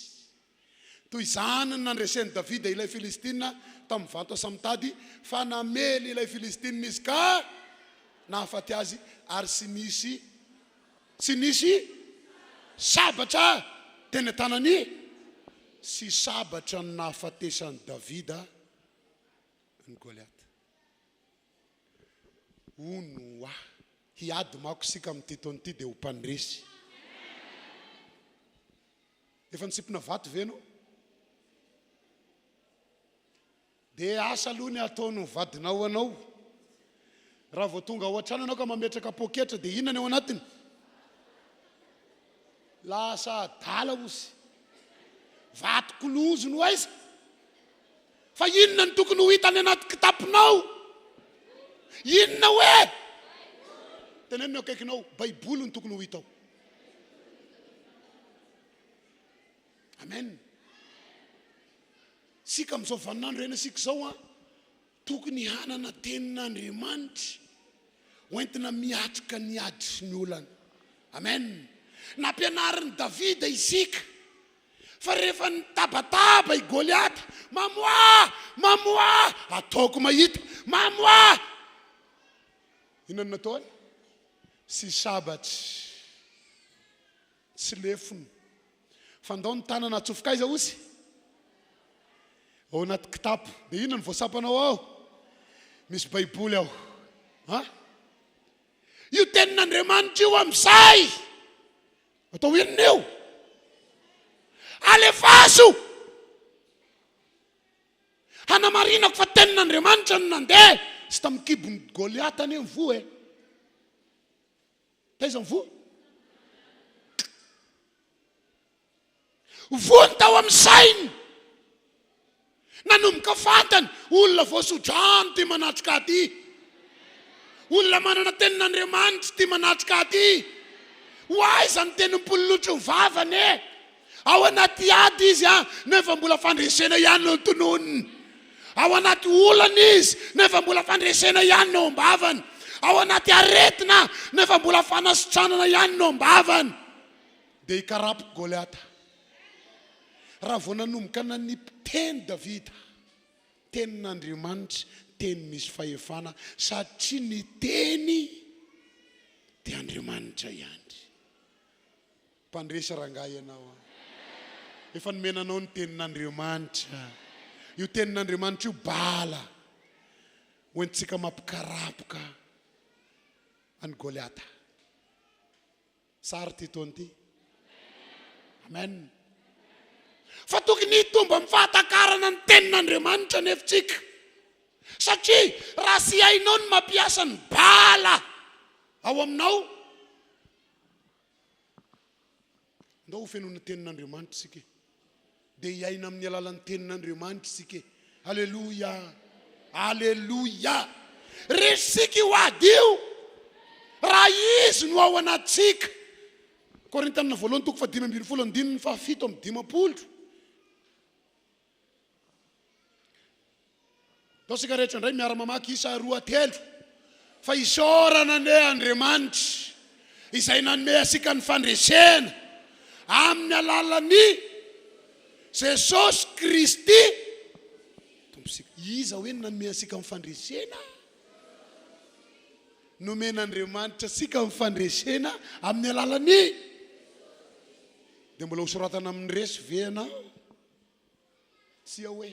Toy izany no nandresen'i Davida ilay Filistina tamin'ny vato asamitady, fa namely ilay Filistina izy ka nahafaty azy, ary tsy nisy tsy nisy sabatra teny an-tanany sy sabatra no nahafatesan'i Davida an'i Goliata. Hono hoa. Hiady mako isika amin'ity taona ity dia ho mpandresy. Efa nitsimpona vato ve ianao? Dia asa aloha ny ataon'ny vadinao anao. Raha vao tonga ao an-trano ianao ka mametraka poketra dia inona ny ao anatiny? Lasa adala ozy. Vato kolozo no aiza? Fa inona no tokony ho hita any anaty kitaponao? Inona hoe? Teneno ny akaikinao, Baiboly no tokony ho hita ao. Amen. Sika amin'izao vaninandro iainantsika izao an, tokony hanana tenin'Andriamanitra hoentina miatrika ny ady sy ny olana. Amen. Nampianarin'i Davida isika fa rehefa nitabataba i Goliata, Mamoaha! Mamoaha! Ataoko mahita! Mamoaha! Inona no nataony? Sy sabatry, sy lefona. Fa ndao ny tanana atsofoka aiza ozy? Ao anaty kitapo. Dia inona no voasampanao ao? Misy baiboly ao. Ha? Io tenin'Andriamanitra io amin'izay. Atao inona io? Alefaso! Hanamarinako fa tenin'Andriamanitra no nandeha. Tsy tamin'ny kibon'i Goliata anie ny voa e. Taiza ny voa? Voa ny tao amin'ny sainy. Nanomboka fantany, olona voasodrano ity manatrika aty. Olona manana tenin'Andriamanitra ity manatrika aty. Ho aiza ny teny mipololotry ny vavany e? Ao anaty ady izy an, nefa mbola fandresena ihany no tononiny. Ao anaty olana izy, nefa mbola fandresena ihany no ao am-bavany. Ao anaty aretina, nefa mbola fanasitranana ihany no am-bavany. Dia hikarapoko Goliata. Raha vao nanomboka nanipy teny Davida, tenin'Andriamanitra, teny misy fahefana, satria ny teny dia Andriamanitra ihany. Mpandresy rangahy ianao an. Efa nomena anao ny tenin'Andriamanitra. Io tenin'Andriamanitra io bala hoentintsika mampikarapoka an'i Goliata. Sary ity taona ity. Amen. Fa tokony hitombo amin'ny fahatakarana ny tenin'Andriamanitra anefa tsika. Satria raha tsy hainao ny mampiasa ny bala ao aminao, Ndao ho fenoina tenin'Andriamanitra isika e. Dia hiaina amin'ny alalan'ny tenin'Andriamanitra isika e. Aleloia! Aleloia! Resitsika io ady io raha Izy no ao anatintsika. Korintiana voalohany toko fahadimy ambin'ny folo andininy fahafito amby dimampolo. Ndao isika rehetra indray miara-mamaky isa roa telo. Fa isaorana anie Andriamanitra izay nanome antsika ny fandresena amin'ny alalan'i Jesosy Kristy Tompontsika. Iza hoe no nanome antsika ny fandresena? Nomen'Andriamanitra antsika ny fandresena amin'ny alalan'i Dia mbola hosoratana amin'ny resy ve ianao? Tsia hoe.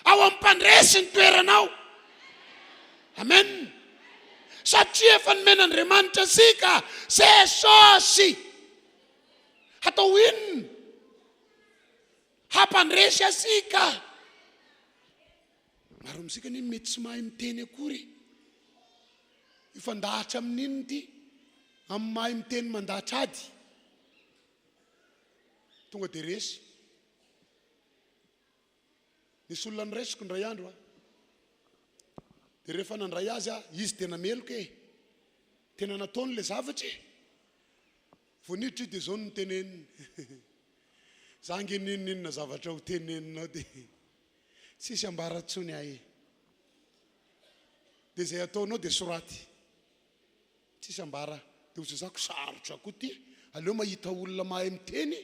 Ao amin'ny mpandresy ny toeranao. Amen. Satria efa nomen'Andriamanitra antsika Jesosy. Hatao inona? Hampandresy antsika. Maro amintsika anie mety tsy mahay miteny akory. Hifandahatra amin'inona ity? Amin'ny mahay miteny mandahatra ady. Tonga dia resy. Nisy olona noraisiko indray andro aho. Dia rehefa nandray azy aho, izy tena meloka e. Tena nataony ilay zavatra e. Vao niditra izy dia izao no noteneniny. Za ange n'inon'inona zavatra ho teneninao dia tsisy ambara intsony ahy e. Dia izay ataonao dia soraty. Tsisy ambara dia ho zazako sarotra koa ty, aleo mahita olona mahay miteny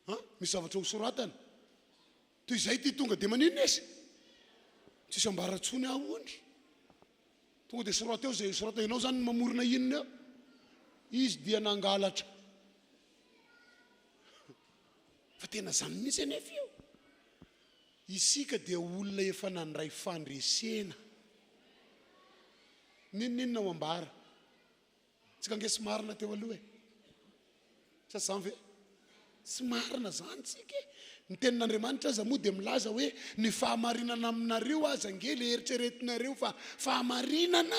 an, misy zavatra ho soratana, toy izay ty tonga dia maninona izy? Tsisy ambara tsony aho hono, tonga dia soraty eo izay soratana, ianao zany no mamorona inona eo? Izy dia nangalatra, fa tena zany mihitsy anefa io. Isika dia olona efa nandray fandresena. N'inon'inona ho ambara. Tsika ange tsy marina teo aloha e. Sa tsy zany ve? Tsy marina zany tsika e. Ny tenin'Andriamanitra aza moa dia milaza hoe ny fahamarinana aminareo aza ange le eritreretinareo fa fahamarinana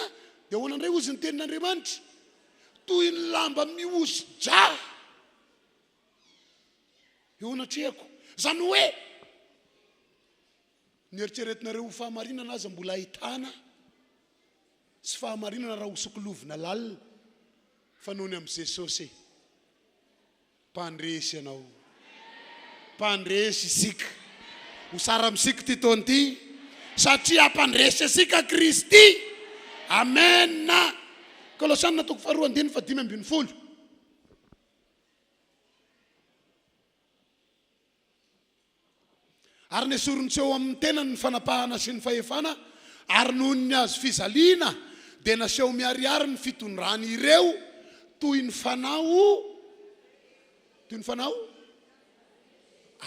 dia ahoana indray hozy ny tenin'Andriamanitra? Toy ny lamba mihoso-drà. Eo anatrehako. Izany hoe, ny eritreretinareo ho fahamarinana aza mbola ahitana tsy fahamarinana raha hosokilovina lalina, fa noho ny amin'i Jesosy, Mpandresy ianao. Mpandresy isika. Ho sara amintsika ity taona ity, satria hampandresy antsika Kristy. Amena. Kolosiana toko faharoa andininy fahadimy ambinifolo. Ary nesoriny tsy eo amin'ny tenany ny fanapahana sy ny fahefana, ary noho ny hazo fijaliana dia naseho miharihary ny fitondrany ireo toy ny fanao toy ny fanao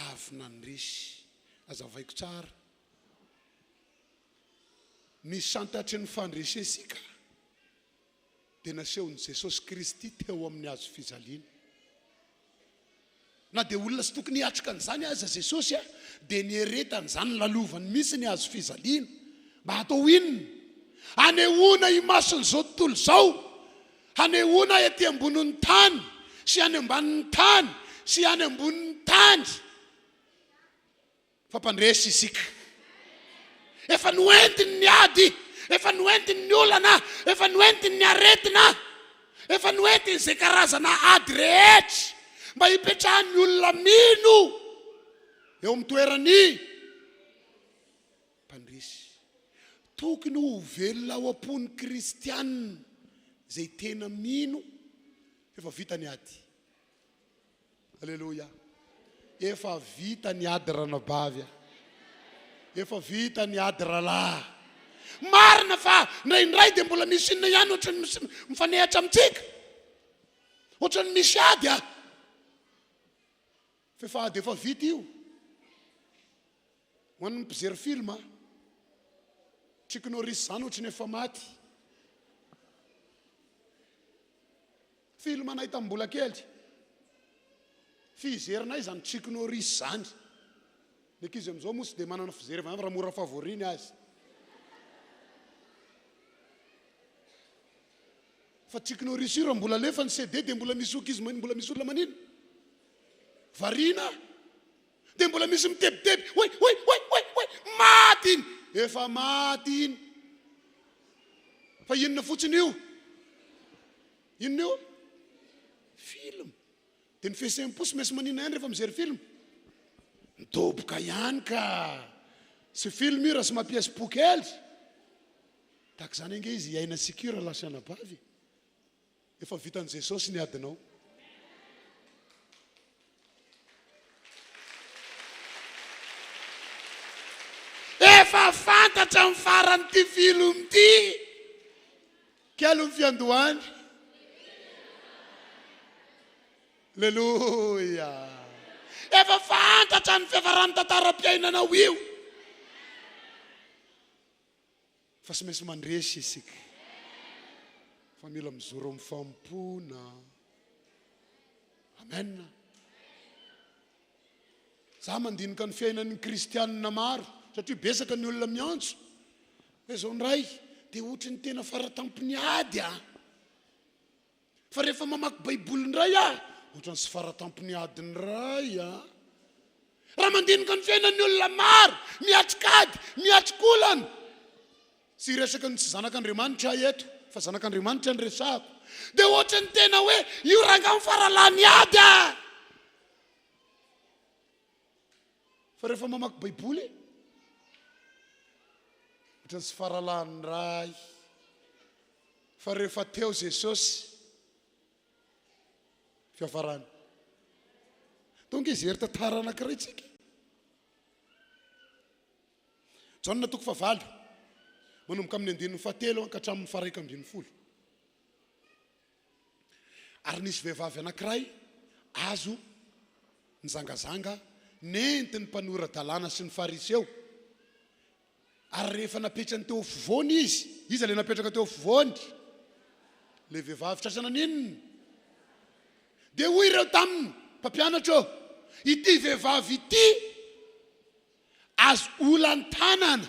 avy nandresy. Hazavaiko tsara. Ny santatry ny fandresesika dia nasehon'i Jesosy Kristy teo amin'ny hazo fijaliana. Na dia olona tsy tokony hiatrika an'izany aza Jesosy dia nieretany izany, lalovany mihitsy ny hazo fijaliana. Mba hatao inona? Hanehoana imason'izao tontolo izao, hanehoana ety ambonin'ny tany sy any ambanin'ny tany sy any ambonin'ny tany. Fa mpandresy isika. Efa noentiny ny ady, efa noentiny ny olana, efa noentiny ny aretina, efa noentiny izay karazana ady rehetra mba hipetrahan'ny olona mino eo amin'ny toeran'ny mpandresy. Tokony ho velona ao am-pon'ny kristianina izay tena mino fa efa vita ny ady. Aleloia. Efa vita ny ady ranabavy a. Efa vita ny ady rahalahy. Marina fa indraindray dia mbola misy inona ihany ohatran'ny misy mifanehatra amintsika. Ohatran'ny misy ady a. Fa efa ady efa vita io. Ho an'ny mpijery film a. Chuck Norris izany ohatran'ny efa maty. Film anay tamin'ny mbola kely. Fizerinay izany Chuck Norris izany. Ny ankizy amin'izao moa tsy dia manana fijerevana raha mora favori ny azy. Fa Chuck Norris io raha mbola alefa ny CD dia mbola misy ankizy mbola misy olona manina. Variana. Dia mbola misy mitebiteby, oy oy oy oy oy, maty iny. Efa maty iny. Fa inona fotsiny io? Inona io? Film. Dia ny fihetseham-po tsy maintsy manina ihany rehefa mijery film. Midoboka ihany ka. Tsy film io raha tsy mampihetsi-po kely. Tahaka izany ange izy hiaina secure lahy sy anabavy e. Efa vitan'i Jesosy ny adinao. Efa fantatra ny faran'ity film ity. Kely ny fiandohany. Aleloia. Efa fantatra ny fiafaran'ny tantaram-piainanao io. Fa tsy maintsy mandresy isika. Fa mila mijoro amin'ny fanompoana. Amen. Za mandinika ny fiainan'ny kristianina maro satria betsaka ny olona miantso hoe zao ndray dia ohatry ny tena faratampony ady a. Fa rehefa mamaky baiboly indray aho, ohatran'ny tsy faratampony ady indray a. Raha mandinika ny fiainan'ny olona maro, miatrika ady, miatrika olana. Tsy hiresaka ny tsy zanak'Andriamanitra aho eto, fa zanak'Andriamanitra no resahako. Dia ohatran'ny tena hoe io rangahy mifaralahy ady a. Fa rehefa mamaky baiboly, ohatran'ny tsy faralahy indray. Fa rehefa teo Jesosy, fiafarany. Tonga izy hery tantara anankiray tsika. Jaona toko fahavalo, manomboka amin'ny andininy fahatelo ka hatramin'ny faharaika ambin'ny folo. Ary nisy vehivavy anankiray azo nijangazanga nentin'ny mpanora-dalàna sy ny Fariseo. Ary rehefa napetrany teo afovoany izy, iza ilay napetraka teo afovoany? Ilay vehivavy tratra naninona? Dia hoy ireo taminy, Mpampianatra ô, ity vehivavy ity azo olan-tanana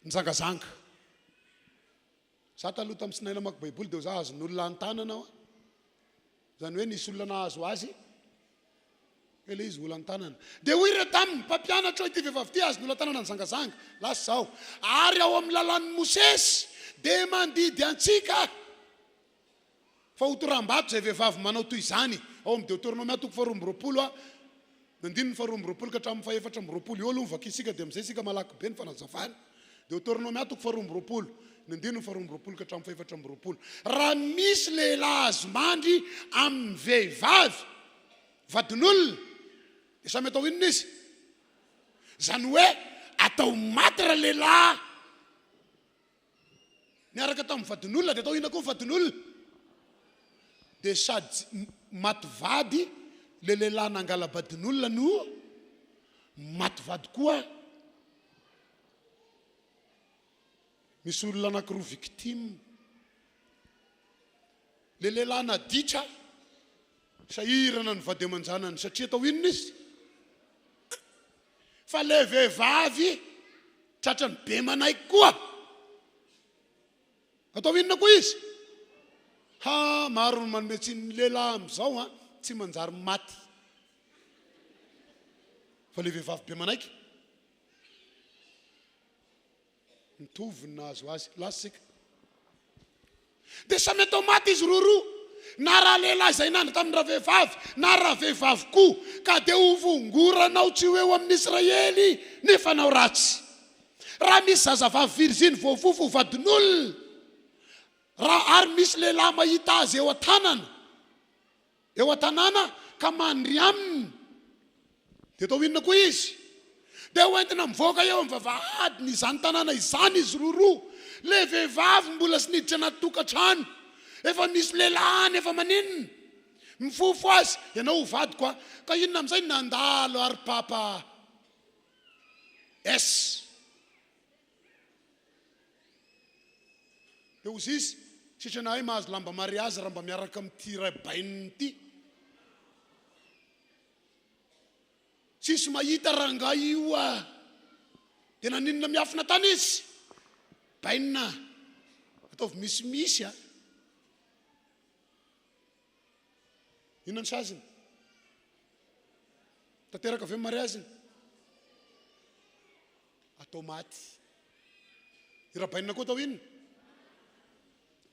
nijangazanga. Za taloha tamin'ny tsy nahay namaky baiboly dia za azon'olona an-tanana aho. Izany hoe nisy olona nahazo azy hoe ilay izy olan-tanana. Dia hoy ireo taminy, Mpampianatra ô, ity vehivavy ity azon'olona an-tanana nijangazanga. Lasa izao. Ary ao amin'ny lalàn'i Mosesy dia mandidy antsika fa hotoram-bato izay vehivavy manao toy izany. Ao amin'ny Deoteronomia toko faharoa amby roapolo, ny andininy faharoa amby roapolo ka hatramin'ny fahefatra amby roapolo. Eo aloha no vakintsika dia amin'izay isika malaky be ny fanazavana. Deoteronomia toko faharoa amby roapolo. Ny andininy faha 22 ka hatramin'ny faha 24. Raha misy lehilahy azo mandry amin'ny vehivavy vadin'olona dia samy atao inona izy? Izany hoe atao maty ralehilahy niaraka tamin'ny vadin'olona dia atao inona koa ny vadin'olona? Dia sady maty vady le lehilahy nangala-badin'olona no maty vady koa. Misy olona anankiroa victime. Le lehilahy naditra, sahirana ny vady aman-janany satria atao inona izy? Fa le vehivavy tratran'ny be manaiky koa. Atao inona koa izy? Ha, maro ny manome tsiny ny lehilahy amin'izao an, tsy manjary maty. Fa le vehivavy be manaiky. Mitovy ny nahazo azy. Lasa isika. Dia samy atao maty izy roroa, na ralehilahy izay nandry tamin-dravehivavy, na ravehivavy koa, ka dia ho fongoranao tsy ho eo amin'i Israely ny fanao ratsy. Raha misy zazavavy viriziny voafofo ho vadin'olona, raha ary misy lehilahy mahita azy eo an-tanana, Eo an-tanàna ka mandry aminy. Dia atao inona koa izy? Dia ho entina mivoaka eo amin'ny vavahadiny izany tanàna izany izy roroa. Ilay vehivavy mbola tsy niditra anaty tokantrano. Efa misy lehilahy any efa maninona? Mifofo azy, ianao ho vadiko a! Ka inona amin'izay? Nandalo ary papa S. Dia hozy izy, sitrana ahy mahazo lamba mariazy raha mba miaraka amin'ity ray bainina ity. Tsisy mahita rangahy io ah. Dia naninona miafina tany izy? Bainina, ataovy misimisy ah. Inona ny saziny? Tanteraka ve ny mariaziny? Atao maty. I Rabainina koa atao inona?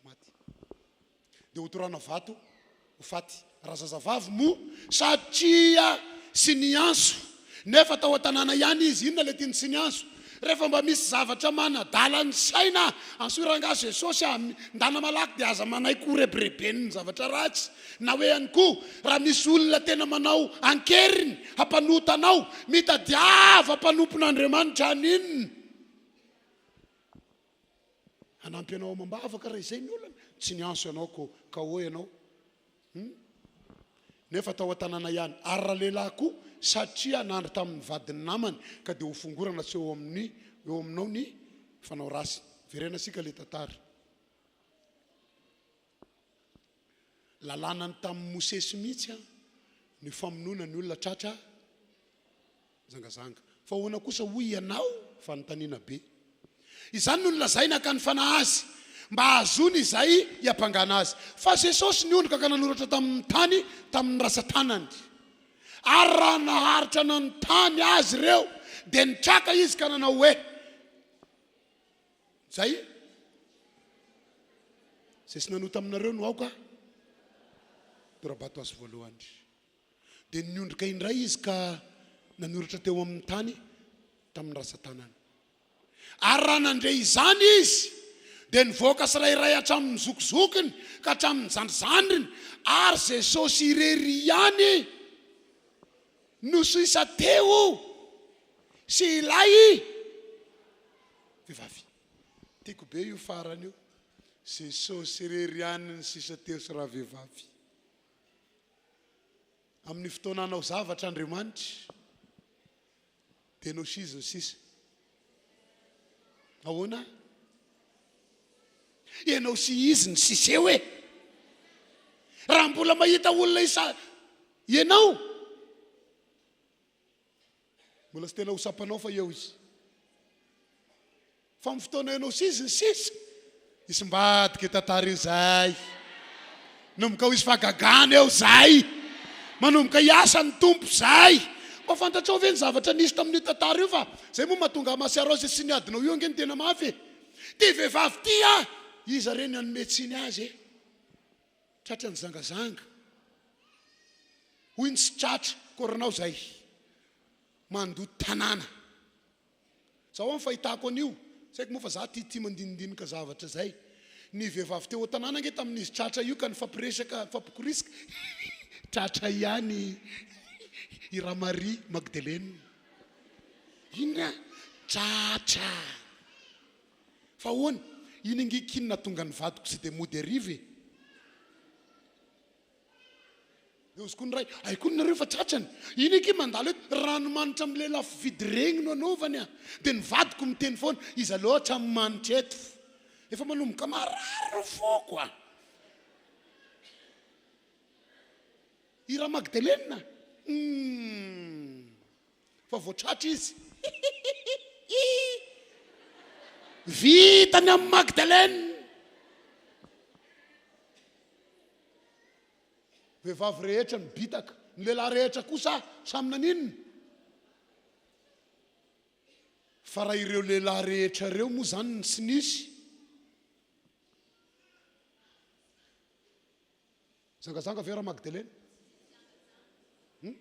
Maty. Dia hotorahana vato ho faty. Razazavavy moa satria sy niantso nefa tao an-tanàna ihany izy. Inona ilay tian'i sy niantso? Rehefa mba misy zavatra manadala ny saina, antsoy rangahy Jesosy ah, ndana malaky dia aza manaiky ho rebireben'ny zavatra ratsy. Na hoe ihany koa, raha misy olona tena manao an-keriny hampanota anao, mitadiava mpanompon'Andriamanitra haninona? Hanampy anao amam-bavaka raha izay ny olana. Tsy niantso ianao ko ka hoy ianao. Hum? Nefa tao an-tanàna ihany. Ary ralehilahy koa, satria nandry tamin'ny vadin'ny namany, ka dia hofongorana tsy eo amin'ny eo aminao ny fanao ratsy. Verena isika ilay tantara. Lalànany tamin'i Mosesy mihitsy ny famonoana ny olona tratra zangazanga. Fa ahoana kosa hoy ianao? Fanontaniana be. Izany no nolazaina ka nifanahy azy, mba hahazoany izay hiampangana azy. Fa Jesosy niondrika ka nanoratra tamin'ny tany tamin'ny rantsan-tanany. Ary raha naharitra nanontany azy ireo, dia nitraka izy ka nanao hoe, Zay Zay tsy nanota aminareo no aoka tora-bato azy voalohany. Dia niondrika indray izy ka nanoratra teo amin'ny tany tamin'ny rantsan-tanany. Ary raha nandre izany izy, dia nivoaka tsirairay hatramin'ny zokizokiny ka hatramin'ny zandrizandriny, ary Jesosy irery ihany no sisa teo sy ilay Vehivavy. Tiako be io farany io. Jesosy irery ihany ny sisa teo sy ravehivavy. Amin'ny fotoana hanao zavatra Andriamanitra dia ianao sy izy ny sisa. Ahoana? Ianao sy izy ny sisa eo e. Raha mbola mahita olona isa ianao Mbola tsy tena ho tsapanao fa eo izy. Fa amin'ny fotoana ianao sy izy ny sisa, hisombadika io tantara io izay. Manomboka ho hisy fahagagana eo izay. Manomboka hiasa ny Tompo izay. Mba fantatrao ve ny zavatra nisy tamin'io tantara io fa izay moa mahatonga Amasiarose sy ny adinao io ange no tena mafy e. Ity vehivavy ity a! Iza re ny hanome tsiny azy e? Tratra nijangazanga. Hoy ny tsy tratra, korinao zay. Mandoto tanàna. Zao an fahitako an'io. Tsy haiko moa fa za tia tia mandinidinika zavatra zay. Ny vehivavy teo an-tanàna ange tamin'izy tratra io ka nifampiresaka, nifampikorisiky, tratra ihany i Ramaria Magdelena. Inona? Tratra! Fa ahoana? Iny ange ky no nahatonga ny vadiko tsy dia mody hariva e! Dia hozy koa ny ray, hay koa nareo fa tratrany. Iny akia mandalo eto, ranomanitra amin'ilay lafo vidy regny no anaovany a. Dia ny vadiko miteny foana, iza loatra ny manitra eto. Efa manomboka marary ny foko a. I Ramagdelena? Humm. Fa vao tratra izy. Hihihihi. Vita ny amin'i Magdalene. Vehivavy rehetra nibitaka, ny lehilahy rehetra kosa samy naninona? Fa raha ireo lehilahy rehetra ireo moa izany no tsy nisy? Zangazanga ve Ramagdelena? Hmm?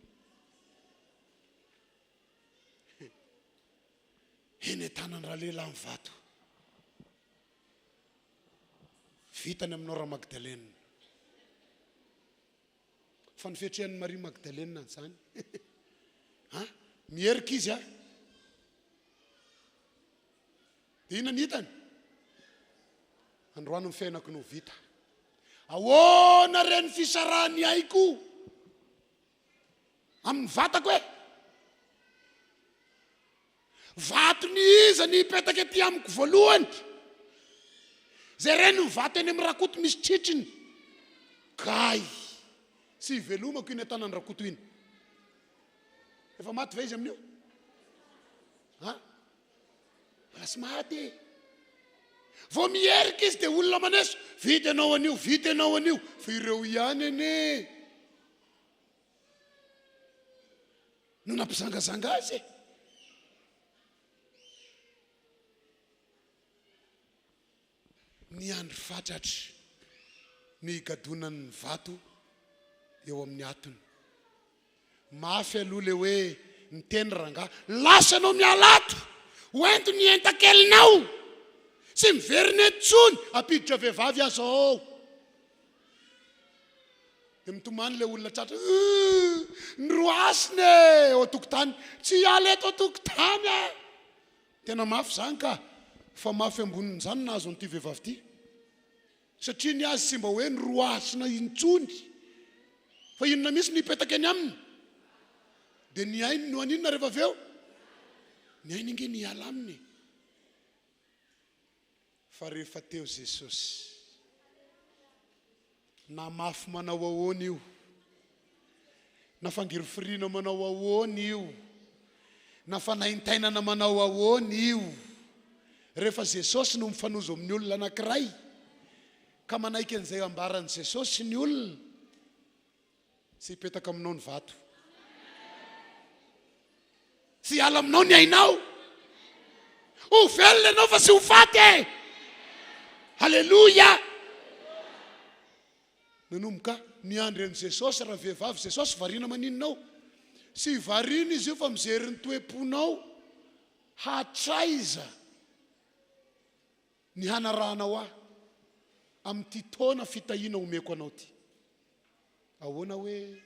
Eny an-tanan-dralehilahy ny vato. Vita ny aminao Ramagdalena. Fa ny fiatrehan'i Maria Magdalena an'izany. Ha? Mierika izy a. Dia inona ny hitany? Androany ny fiainako no vita. Ahoana re ny fisarahan'ny aiko amin'ny vatako e? Vaton'i iza ny hipetaka ety amiko voalohany? Zay reny ny vato eny amin'ny Rakoto misy tritriny. Kay! Tsy hivelomako iny an-tanan-dRakoto iny. Efa maty ve izy amin'io? Ha? Mbola tsy maty e! Vao miherika izy dia olona maneso, vita ianao anio, vita ianao anio. Fa ireo ihany anie. No nampizangazanga azy e. Niandry fatratra ny higadonan'ny vato eo amin'ny atony. Mafy aloha le hoe niteny rangahy, lasa ianao miala ato, hoento ny enta-kelinao, tsy miverina eto intsony, hampiditra vehivavy aho zao. Dia mitomany ilay olona tratra, Uuh! Ny roasina e! Eo an-tokotany. Tsy hiala eto an-tokotany aho! Tena mafy izany ka! Fa mafy ambonin'izany nahazo an'ity vehivavy ity. Satria ny azy tsy mba hoe noroasina intsony. Fa inona mihitsy no hipetaka eny aminy? Dia ny ainy no haninona rehefa avy eo? Ny ainy ange ny hiala aminy e! Fa rehefa teo Jesosy. Na mafy manao ahoana io, na fangirifiriana manao ahoana io, na fanaintainana manao ahoana io, rehefa Jesosy no mifanojo amin'ny olona anankiray, ka manaiky an'izay ambaran'i Jesosy ny olona, Tsy hipetaka aminao ny vato. Tsy hiala aminao ny ainao. Ho velona ianao fa tsy ho faty e. Haleloia. Nanomboka niandry an'i Jesosy ravehivavy. Jesosy variana maninona ao? Tsy variana izy io fa mijery ny toe-ponao hatraiza. Ny hanarahanao ahy amin'ity taona fitahiana omeko anao ity. Ahoana hoe?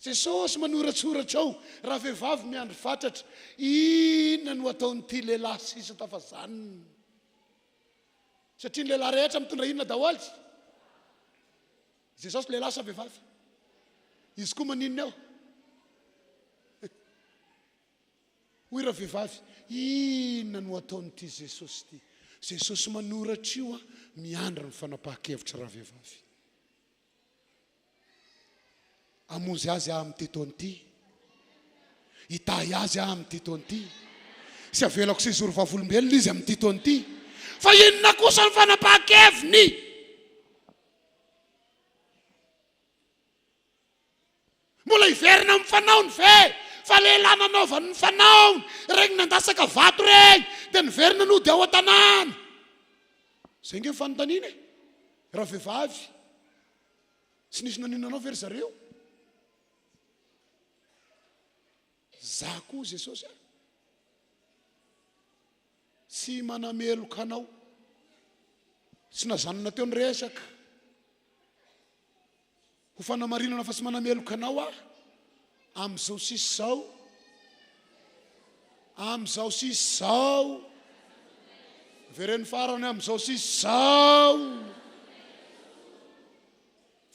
Jesosy manoratsoratra ao, ravehivavy miandry fatratra, inona no ataon'ity lehilahy sisa tafazanina? Satria ny lehilahy rehetra mitondra inona daholo? Jesosy lehilahy sa vehivavy? Izy koa maninona eo? Hoy ravehivavy, Inona no ataon'ity Jesosy ity? Jesosy manoratra io an, miandry ny fanapahan-kevitry ravehivavy. Hamonjy azy aho amin'ity taona ity. Hitahy azy aho amin'ity taona ity. Tsy havelako sy hijoro vavolombelona izy amin'ity taona ity. Fa inona kosa ny fanapahan-keviny? Mbola hiverina amin'ny fanaony ve? Fa lehilahy nanaovany ny fanaony, ireny nandatsaka vato ireny, dia niverina nody ao an-tanàna. Izay ange ny fanontaniana e! Ravehivavy, tsy nisy naninona anao ve ry zareo? Za koa Jesosy a! Tsy manameloka anao. Tsy nazanona teo ny resaka. Ho fanamarinana fa tsy manameloka anao aho amin'izao sisa izao, amin'izao sisa izao. Vereno farany amin'izao sisa izao.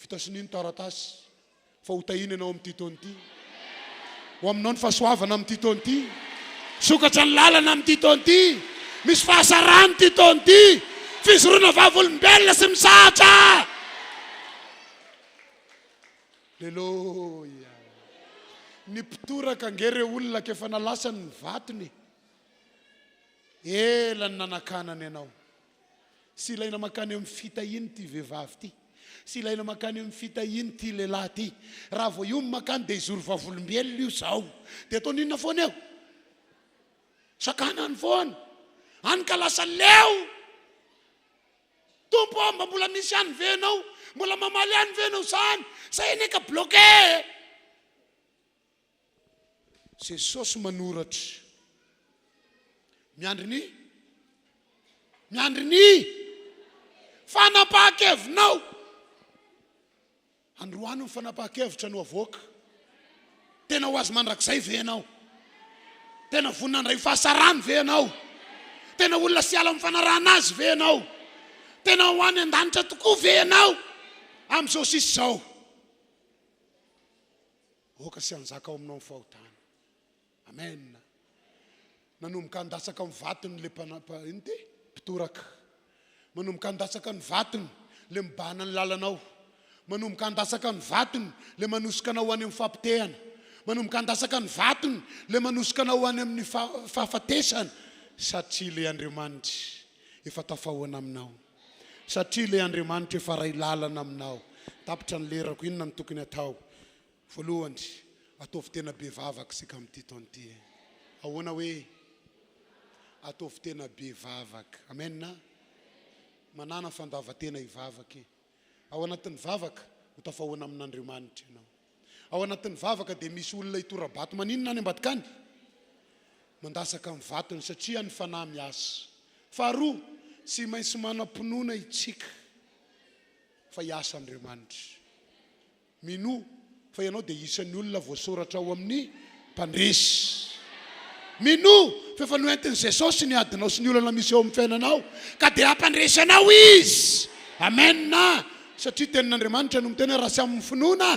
Vita sonia ny taratasy fa ho tahiana ianao amin'ity taona ity. Ho aminao ny fahasoavana amin'ity taona ity. Misokatra ny lalana amin'ity taona ity. Misy fahasarana ity taona ity. Fizoroana vavolombelona sy misahatra. Aleloia. Ny mpitoraka ange ireo olona ka efa nalasany ny vatony e. Ela ny nanakanany anao. Tsy ilaina mankany amin'ny fitahiana ity vehivavy ity. Tsy ilaina mankany amin'ny fitahiana ity lehilahy ity. Raha vao io no mankany dia hizoro vavolombelona io izao. Dia ataony inona foana eo? Sakanany foana. Any ka lasa leo. Tompo ô, mba mbola misy ihany ve ianao? Mbola mamaly ihany ve ianao izany? Zay anie ka bloqué e! Jesosy manoratra. Miandry ny Miandry ny fanapahan-kevinao. Androany ny fanapahan-kevitra no avoaka. Tena ho azy mandrakizay ve ianao? Tena vonona handray fahasarany ve ianao? Tena olona sy hiala amin'ny fanarahana azy ve ianao? Tena ho any an-danitra tokoa ve ianao amin'izao sisa izao? Aoka sy hanjaka ao aminao ny fahotana. Amen. Nanomboka handatsaka ny vatony le mpana, ino ty? Mpitoraka. Manomboka handatsaka ny vatony le mibahana ny lalanao. Manomboka handatsaka ny vatony le manosika anao ho any amin'ny fahapotehana. Manomboka handatsaka ny vatony le manosika anao ho any amin'ny fahafatesana. Satria le Andriamanitra efa tafahoana aminao. Satria ilay Andriamanitra efa ray lalana aminao. Tapitra ny lerako, inona no tokony atao? Voalohany, ataovy tena be vavaka isika amin'ity taona ity e. Ahoana hoe? Ataovy tena be vavaka. Amen a! Manàna fandavan-tena hivavaka e. Ao anatin'ny vavaka, ho tafahoana amin'Andriamanitra ianao. Ao anatin'ny vavaka dia misy olona hitora-bato maninona any ambadika any? Mandatsaka ny vatony satria ny fanahy miasa. Faharoa, tsy maintsy manam-pinoana itsika fa hiasa Andriamanitra. Minoa fa ianao dia isan'ny olona voasoratra ao amin'ny mpandresy. Minoa fa efa noentin'i Jesosy ny adinao sy ny olana misy eo amin'ny fiainanao ka dia hampandresy anao Izy. Amen. Satria tenin'Andriamanitra no miteny hoe raha tsy amin'ny finoana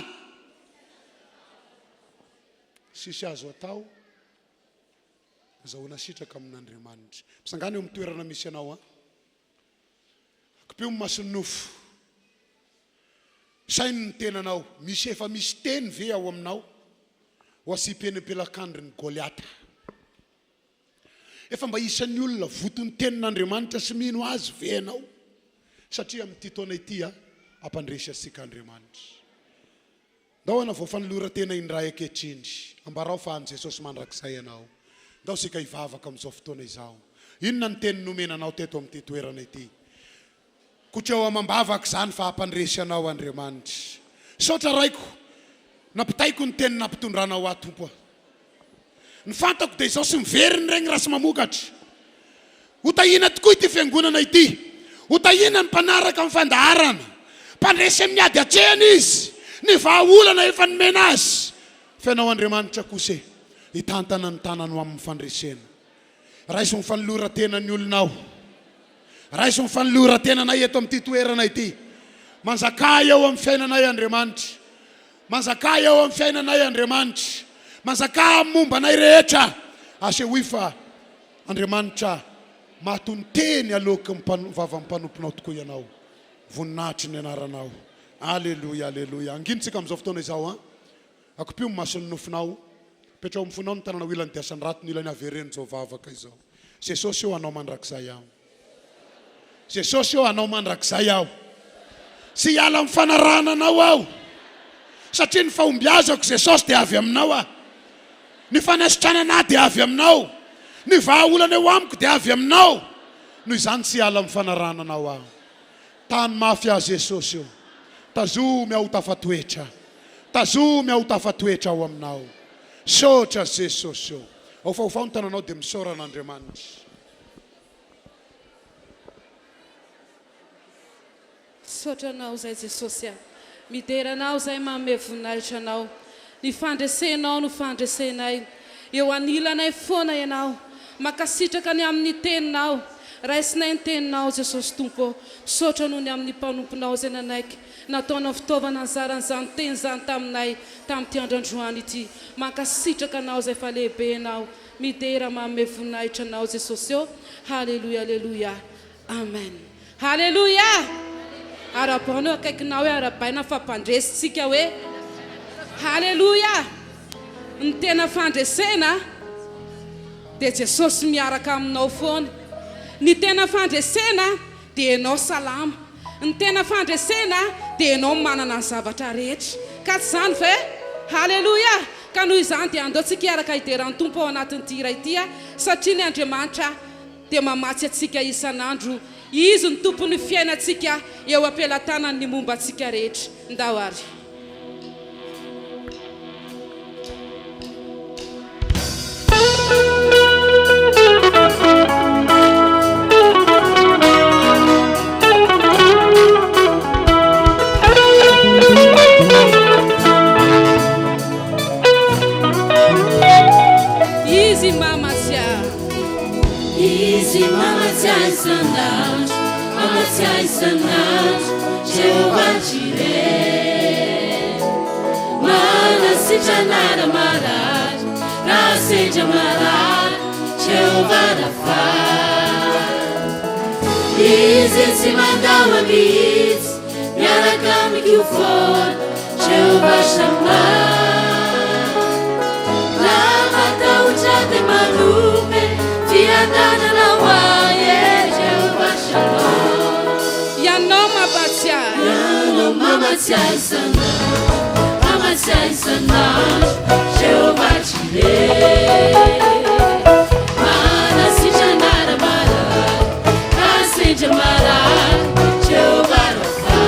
tsisy azo atao. Azahoana sitraka amin'Andriamanitra. Mitsangàna eo amin'ny toerana misy anao an. Akipio ny mason'ny nofo. Saino ny tenanao. Misy efa misy teny ve ao aminao? Ho asiam-peny am-pelakandrin'i Goliata. Efa mba isan'ny olona voton'ny tenin'Andriamanitra sy mino azy ve ianao? Satria amin'ity taona ity an, hampandresy antsika Andriamanitra. Ndao hanavao fanoloran-tena indray ankehitriny. Ambarao fa an'i Jesosy mandrakizay ianao. Ndao isika hivavaka amin'izao fotoana izao. Inona ny teny nomena anao teto amin'ity toerana ity? Kotreo amam-bavaka izany fa hampandresy anao Andriamanitra. Misaotra Raiko, nampitaiko ny teny nampitondranao ahy Tompo a. Ny fantako dia izao sy miverina ireny raha tsy mamokatra. Ho tahiana tokoa ity fiangonana ity. Ho tahiana ny mpanaraka ny fandaharana. Mpandresy amin'ny ady atrehany izy. Ny vahaolana efa nomena azy. Fa ianao Andriamanitra kosa e, hitantana ny tanany ho amin'ny fandresena. Raiso ny fanoloran-tenan'ny olonao. Raiso ny fanoloran-tenanay eto amin'ity toerana ity. Manjakà eo amin'ny fiainanay Andriamanitra. Manjakà eo amin'ny fiainanay Andriamanitra. Manjakà amin'ny momba anay rehetra. Asehoy fa Andriamanitra mahatony teny aloaky ny vavan'ny mpanomponao tokoa Ianao. Voninahitry ny anaranao. Aleloia, aleloia. Angino tsika amin'izao fotoana izao an. Akopio ny mason'ny nofinao. Petraho amin'ny fonao ny tananao ilany dia asandrato ny ilany avereno izao vavaka izao. Jesosy ô anao mandrakizay aho. Jesosy ô anao mandrakizay aho. Tsy hiala amin'ny fanarahana anao aho. Satria ny fahombiazako Jesosy dia avy aminao aho. Ny fanasitranana ahy dia avy aminao. Ny vahaolana eo amiko dia avy aminao. Noho izany tsy hiala amin'ny fanarahana anao aho. Tano mafy aho Jesosy ô. Tazomy aho ho tafatoetra. Tazomy aho ho tafatoetra ao aminao. Misaotra Jesosy ô. Aofaofaho ny tananao dia misaora an'Andriamanitra. Misaotra Anao izay Jesosy a. Midera Anao izay manome voninahitra Anao. Ny fandresenao no fandresenay. Eo anilanay foana Ianao. Mankasitraka ny amin'ny teninao. Raisinay ny teninao Jesosy Tompo ô. Misaotra noho ny amin'ny mpanomponao izay nanaiky nataonao fitaovana nizara an'izany teny izany taminay tamin'ity andro androany ity. Mankasitraka Anao izay fa lehibe Ianao. Midera manome voninahitra Anao Jesosy ô. Haleloia Aleloia. Amen Haleloia Arahabao ny eo akaikinao hoe arahabaina fa mpandresy tsika hoe Haleloia Ny tena fandresena dia Jesosy miaraka aminao foana Ny tena fandresena dia ianao salama Ny tena fandresena dia ianao manana ny zavatra rehetra Ka tsy izany ve? Haleloia Ka noho izany dia andao tsika hiaraka hidera ny Tompo ao anatin'ity hira ity satria ny Andriamanitra dia mamatsy antsika isan'andro Izy no tompon'ny fiainantsika eo am-pelatanany ny momba antsika rehetra. Ndao ary. Izy mamatsy ahy. Izy mamatsy ahy isan'andro, mamatsy ahy isan'andro, Jehovah Jireh. Manasitrana raha marary, raha sendra marary, Jehovah Rapha. Izy tsy mandao ahy mihitsy, miaraka amiko foana, Jehovah Shammah. Raha matahotra dia manome fiadanana ho ahy e, Jehovah Shalom. Ianao mampatsiahy. Ianao mampatsiahy isan'andro, mampatsiahy isan'andro, Jehovah Jireh. Manasitrana raha marary, raha sendra marary, Jehovah Rapha.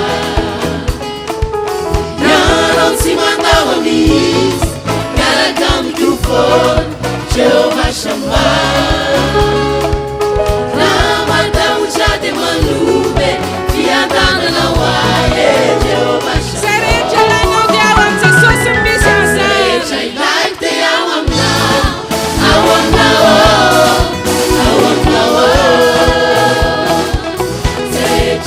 Ianao tsy mandao ahy mihitsy, miaraka amiko foana, Jehovah Shammah. Raha matahotra dia manome fiadanana ho ahy e, Jehovah Izay Shammah. rehetra ilainao dia ao amin'i Jesosy no misy Izay an'izany. rehetra ilaiko dia ao aminao, ao aminao, ao aminao. Izay rehetra.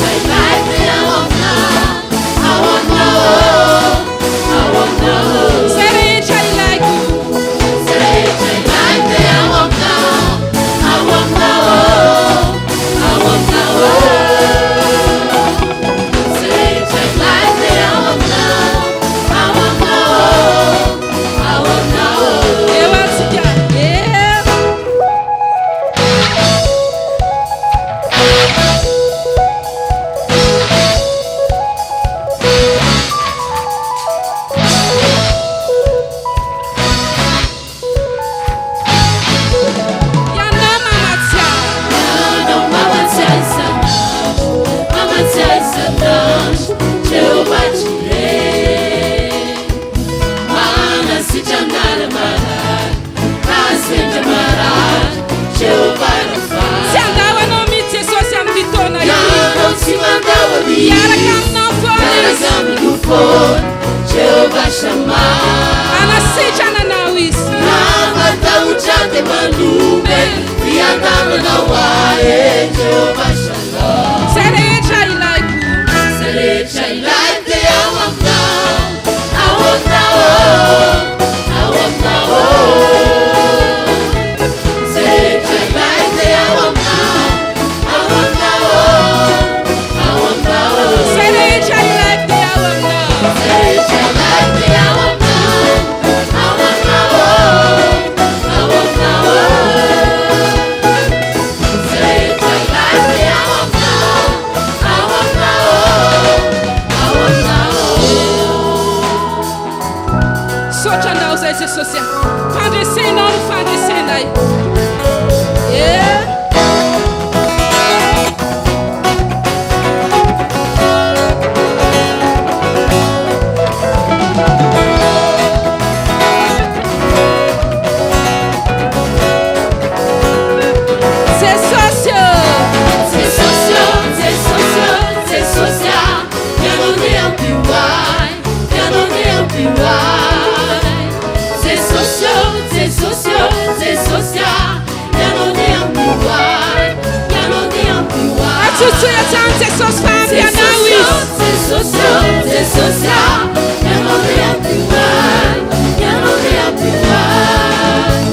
Antsoy hatrany Jesosy fa ampy anao Izy. Jesosy ô, Jesosy ô, Ianao dia ampy ho ahy, Ianao dia ampy ho ahy.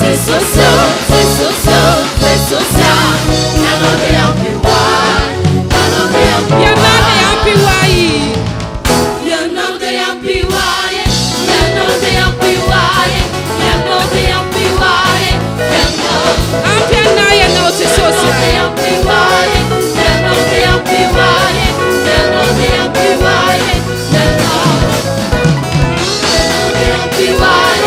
Jesosy ô, Jesosy ô, Jesosy ô, Ianao dia ampy ho ahy, Ianao dia ampy ho Ianao ahy. dia ampy ho ahy. Ianao dia ampy ho ahy, Ianao dia ampy ho ahy, Ianao dia ampy ho ahy, Ianao. Ampy anay Ianao Jesosy. Ianao dia ampy ho ahy, Ianao dia ampy ho ahy, Ianao dia ampy ho ahy, Ianao. Ianao dia ampy ho ahy,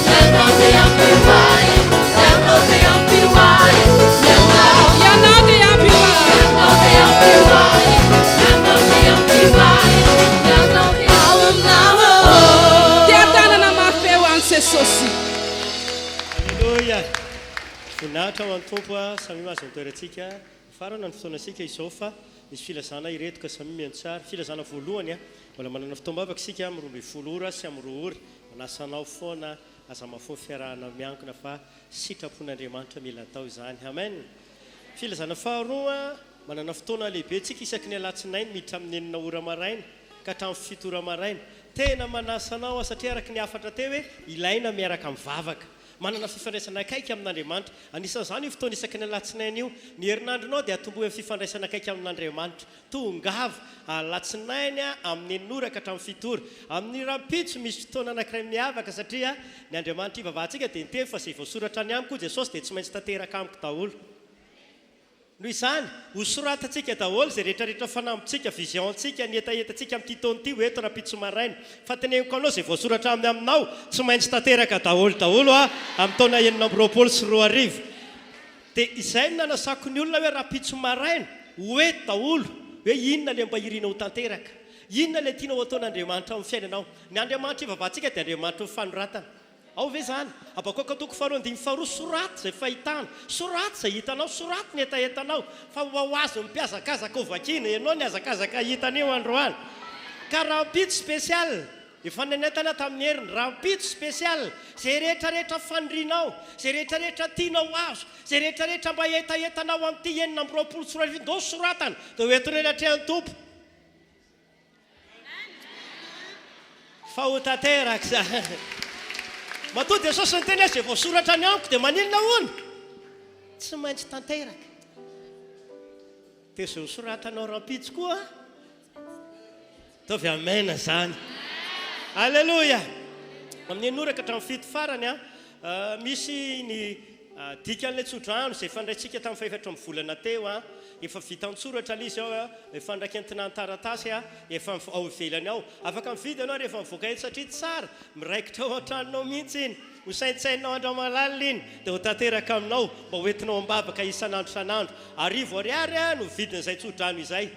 Ianao dia ampy ho ahy, Ianao dia ampy ho ahy, Ianao. Ianao dia ampy ho ahy. Ianao dia ampy ho ahy, Ianao dia ampy ho ahy, Ianao dia ao aminao. Dia tanana mafy ho an'i Jesosy. Aleloia! Voninahitra ho an'ny Tompo a, samia mahazo ny toerantsika. Mifarana ny fotoanantsika izao fa misy filazana ireto ka samia mihaino tsara. Filazana voalohany a, mbola manana fotoam-bavaka isika amin'ny 12 ora sy amin'ny 2 ora. Manasa anao foana, aza mahafoy fiarahana miankina fa sitrapon'Andriamanitra mila atao izany. Amen! Filazana faharoa, manana fotoana lehibe tsika isaky ny alatsinainy miditra amin'ny enina ora maraina ka hatramin'ny fito ora maraina. Tena manasa anao aho satria araka ny hafatra teo hoe ilaina miaraka mivavaka. Manana fifandraisana akaiky amin'Andriamanitra. Anisan'izany io fotoana isaky ny alatsinainy io. Ny herinandronao dia atombohy amin'ny fifandraisana akaiky amin'Andriamanitra. Tongava alatsinainy amin'ny enina ora ka hatramin'ny fito ora. Amin'ny rahampitso misy fotoana anankiray miavaka satria ny Andriamanitra ivavahantsika dia niteny fa izay voasoratra any amiko hoy Jesosy dia tsy maintsy tanteraka amiko daholo. Noho izany, hosoratantsika daholo izay rehetra rehetra fanambintsika, vision-ntsika, ny hetahetantsika amin'ity taona ity ho eto rahampitso maraina. Fa teneniko anao izay voasoratra aminy aminao tsy maintsy tanteraka daholo daholo amin'ny taona 2026. Dia izay no nanasako ny olona hoe rahampitso maraina ho eto daholo hoe inona ilay mba irinao ho tanteraka? Inona ilay tianao hataon'Andriamanitra ao amin'ny fiainanao? Ny Andriamanitra ivavahantsika dia Andriamanitry ny fanoratana. Ao ve izany? Habakoka toko faharoa andininy faharoa, Soraty izay fahitana, soraty izay hitanao, soraty ny hetahetanao, fa ho ho azon'ny mpihazakazaka hovakiana. Ianao nihazakazaka hahita an'io androany. Ka rahampitso spécial. Efa nanentana tamin'ny heriny. Rahampitso spécial. Izay rehetra rehetra fanirianao, izay rehetra rehetra tianao ho azo, izay rehetra rehetra mba hetahetanao amin'ity 2026 ndao soratana dia ho entina eny atrehan'ny Tompo. Fa ho tanteraka izany. Matoa Jesosy niteny hoe izay voasoratra any amiko dia maninona hono? Tsy maintsy tanteraka. Dia izay ho soratanao rahampitso koa Ataovy amen izany. Aleloia. Amin'ny enina ora ka hatramin'ny fito farany, misy ny dikan'ilay tsodrano izay efa niraintsika tamin'ny fahefatra amin'ny volana teo. Efa vita an-tsoratra ilay izy ao, efa nirakentina an-taratasy, efa ao ivelany ao. Afaka mividy ianao rehefa mivoaka eto satria tsara, miraikitra ao an-tranonao mihitsy iny. Ho saintsaininao andro aman'alina iny dia ho tanteraka aminao mba ho entinao am-bavaka isan'andro isan'andro. Arivo ariary no vidin'izay tsodrano izay.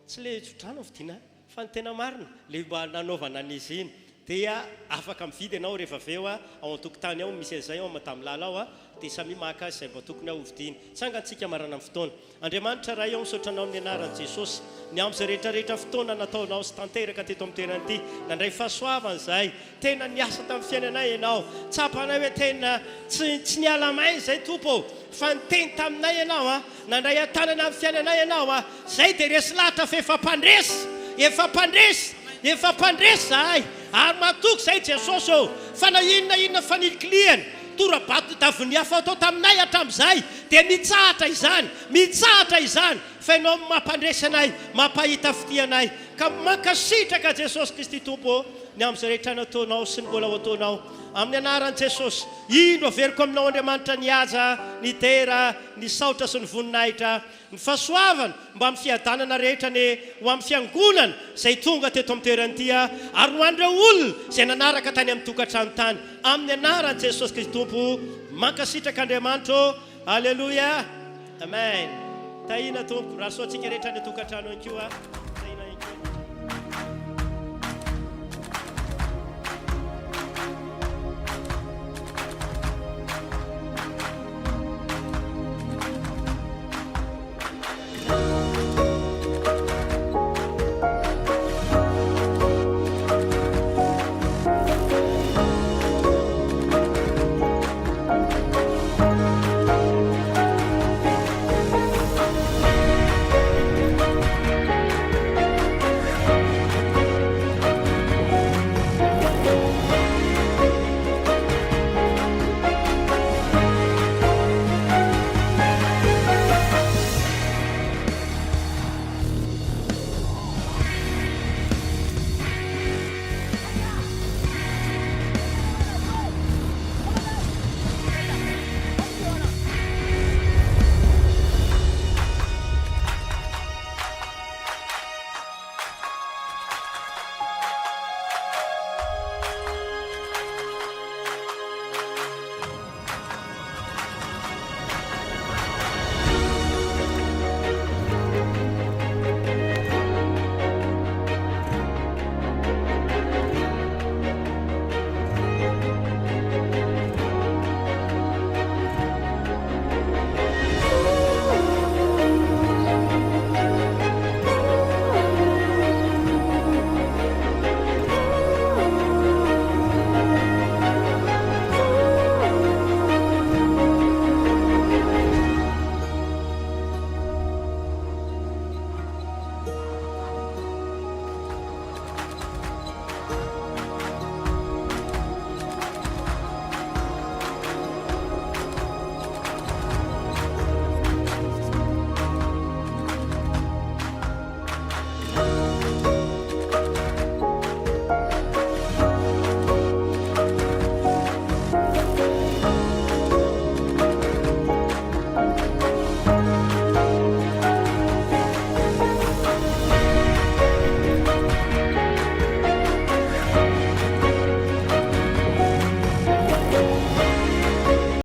Tsy le tsodrano no vidiana fa ny tena marina le mba nanaovana an'izy iny dia afaka mividy ianao rehefa avy eo ao antokotany ao misy an'izay ao madame lala ao dia samia maka azy izay mba tokony ho vidiany. Tsangantsika marana ny fotoana. Andriamanitra Ray ô misaotra Anao amin'ny anaran'i Jesosy ny amin'izay rehetra rehetra fotoana nataonao sy tanteraka teto amin'ny toerana ity. Nandray fahasoavana izahay. Tena niasa tamin'ny fiainanay Ianao. Tsapanay hoe tena tsy tsy niala maina izay Tompo ô fa niteny taminay Ianao a. Nandray an-tanana ny fiainanay Ianao a. Zay dia resy lahatra fa efa mpandresy, efa mpandresy, efa mpandresy zahay ary matoky zay Jesosy ô fa na inona inona fanilikilihana, tora-bato tavon'ny hafa atao taminay hatramin'izay dia mitsahatra izany, mitsahatra izany fa Ianao no mampandresy anay, mampahita fitia anay ka mankasitraka Jesosy Kristy Tompo ô ny amin'izay rehetra nataonao sy ny mbola ho ataonao amin'ny anaran'i Jesosy. Indro averiko aminao Andriamanitra ny haja, ny dera, ny saotra sy ny voninahitra. Ny fahasoavana mbamin'ny fiadanana rehetra anie ho amin'ny fiangonana izay tonga teto amin'ny toerana ity ary ho an'ireo olona izay nanaraka tany amin'ny tokantrano tany. Amin'ny anaran'i Jesosy Kristy Tompo. Mankasitraka Andriamanitra ô. Aleloia. Amen. Tahiana Tompo. Rasoantsika rehetra any an-tokantrano any koa. Tahiana.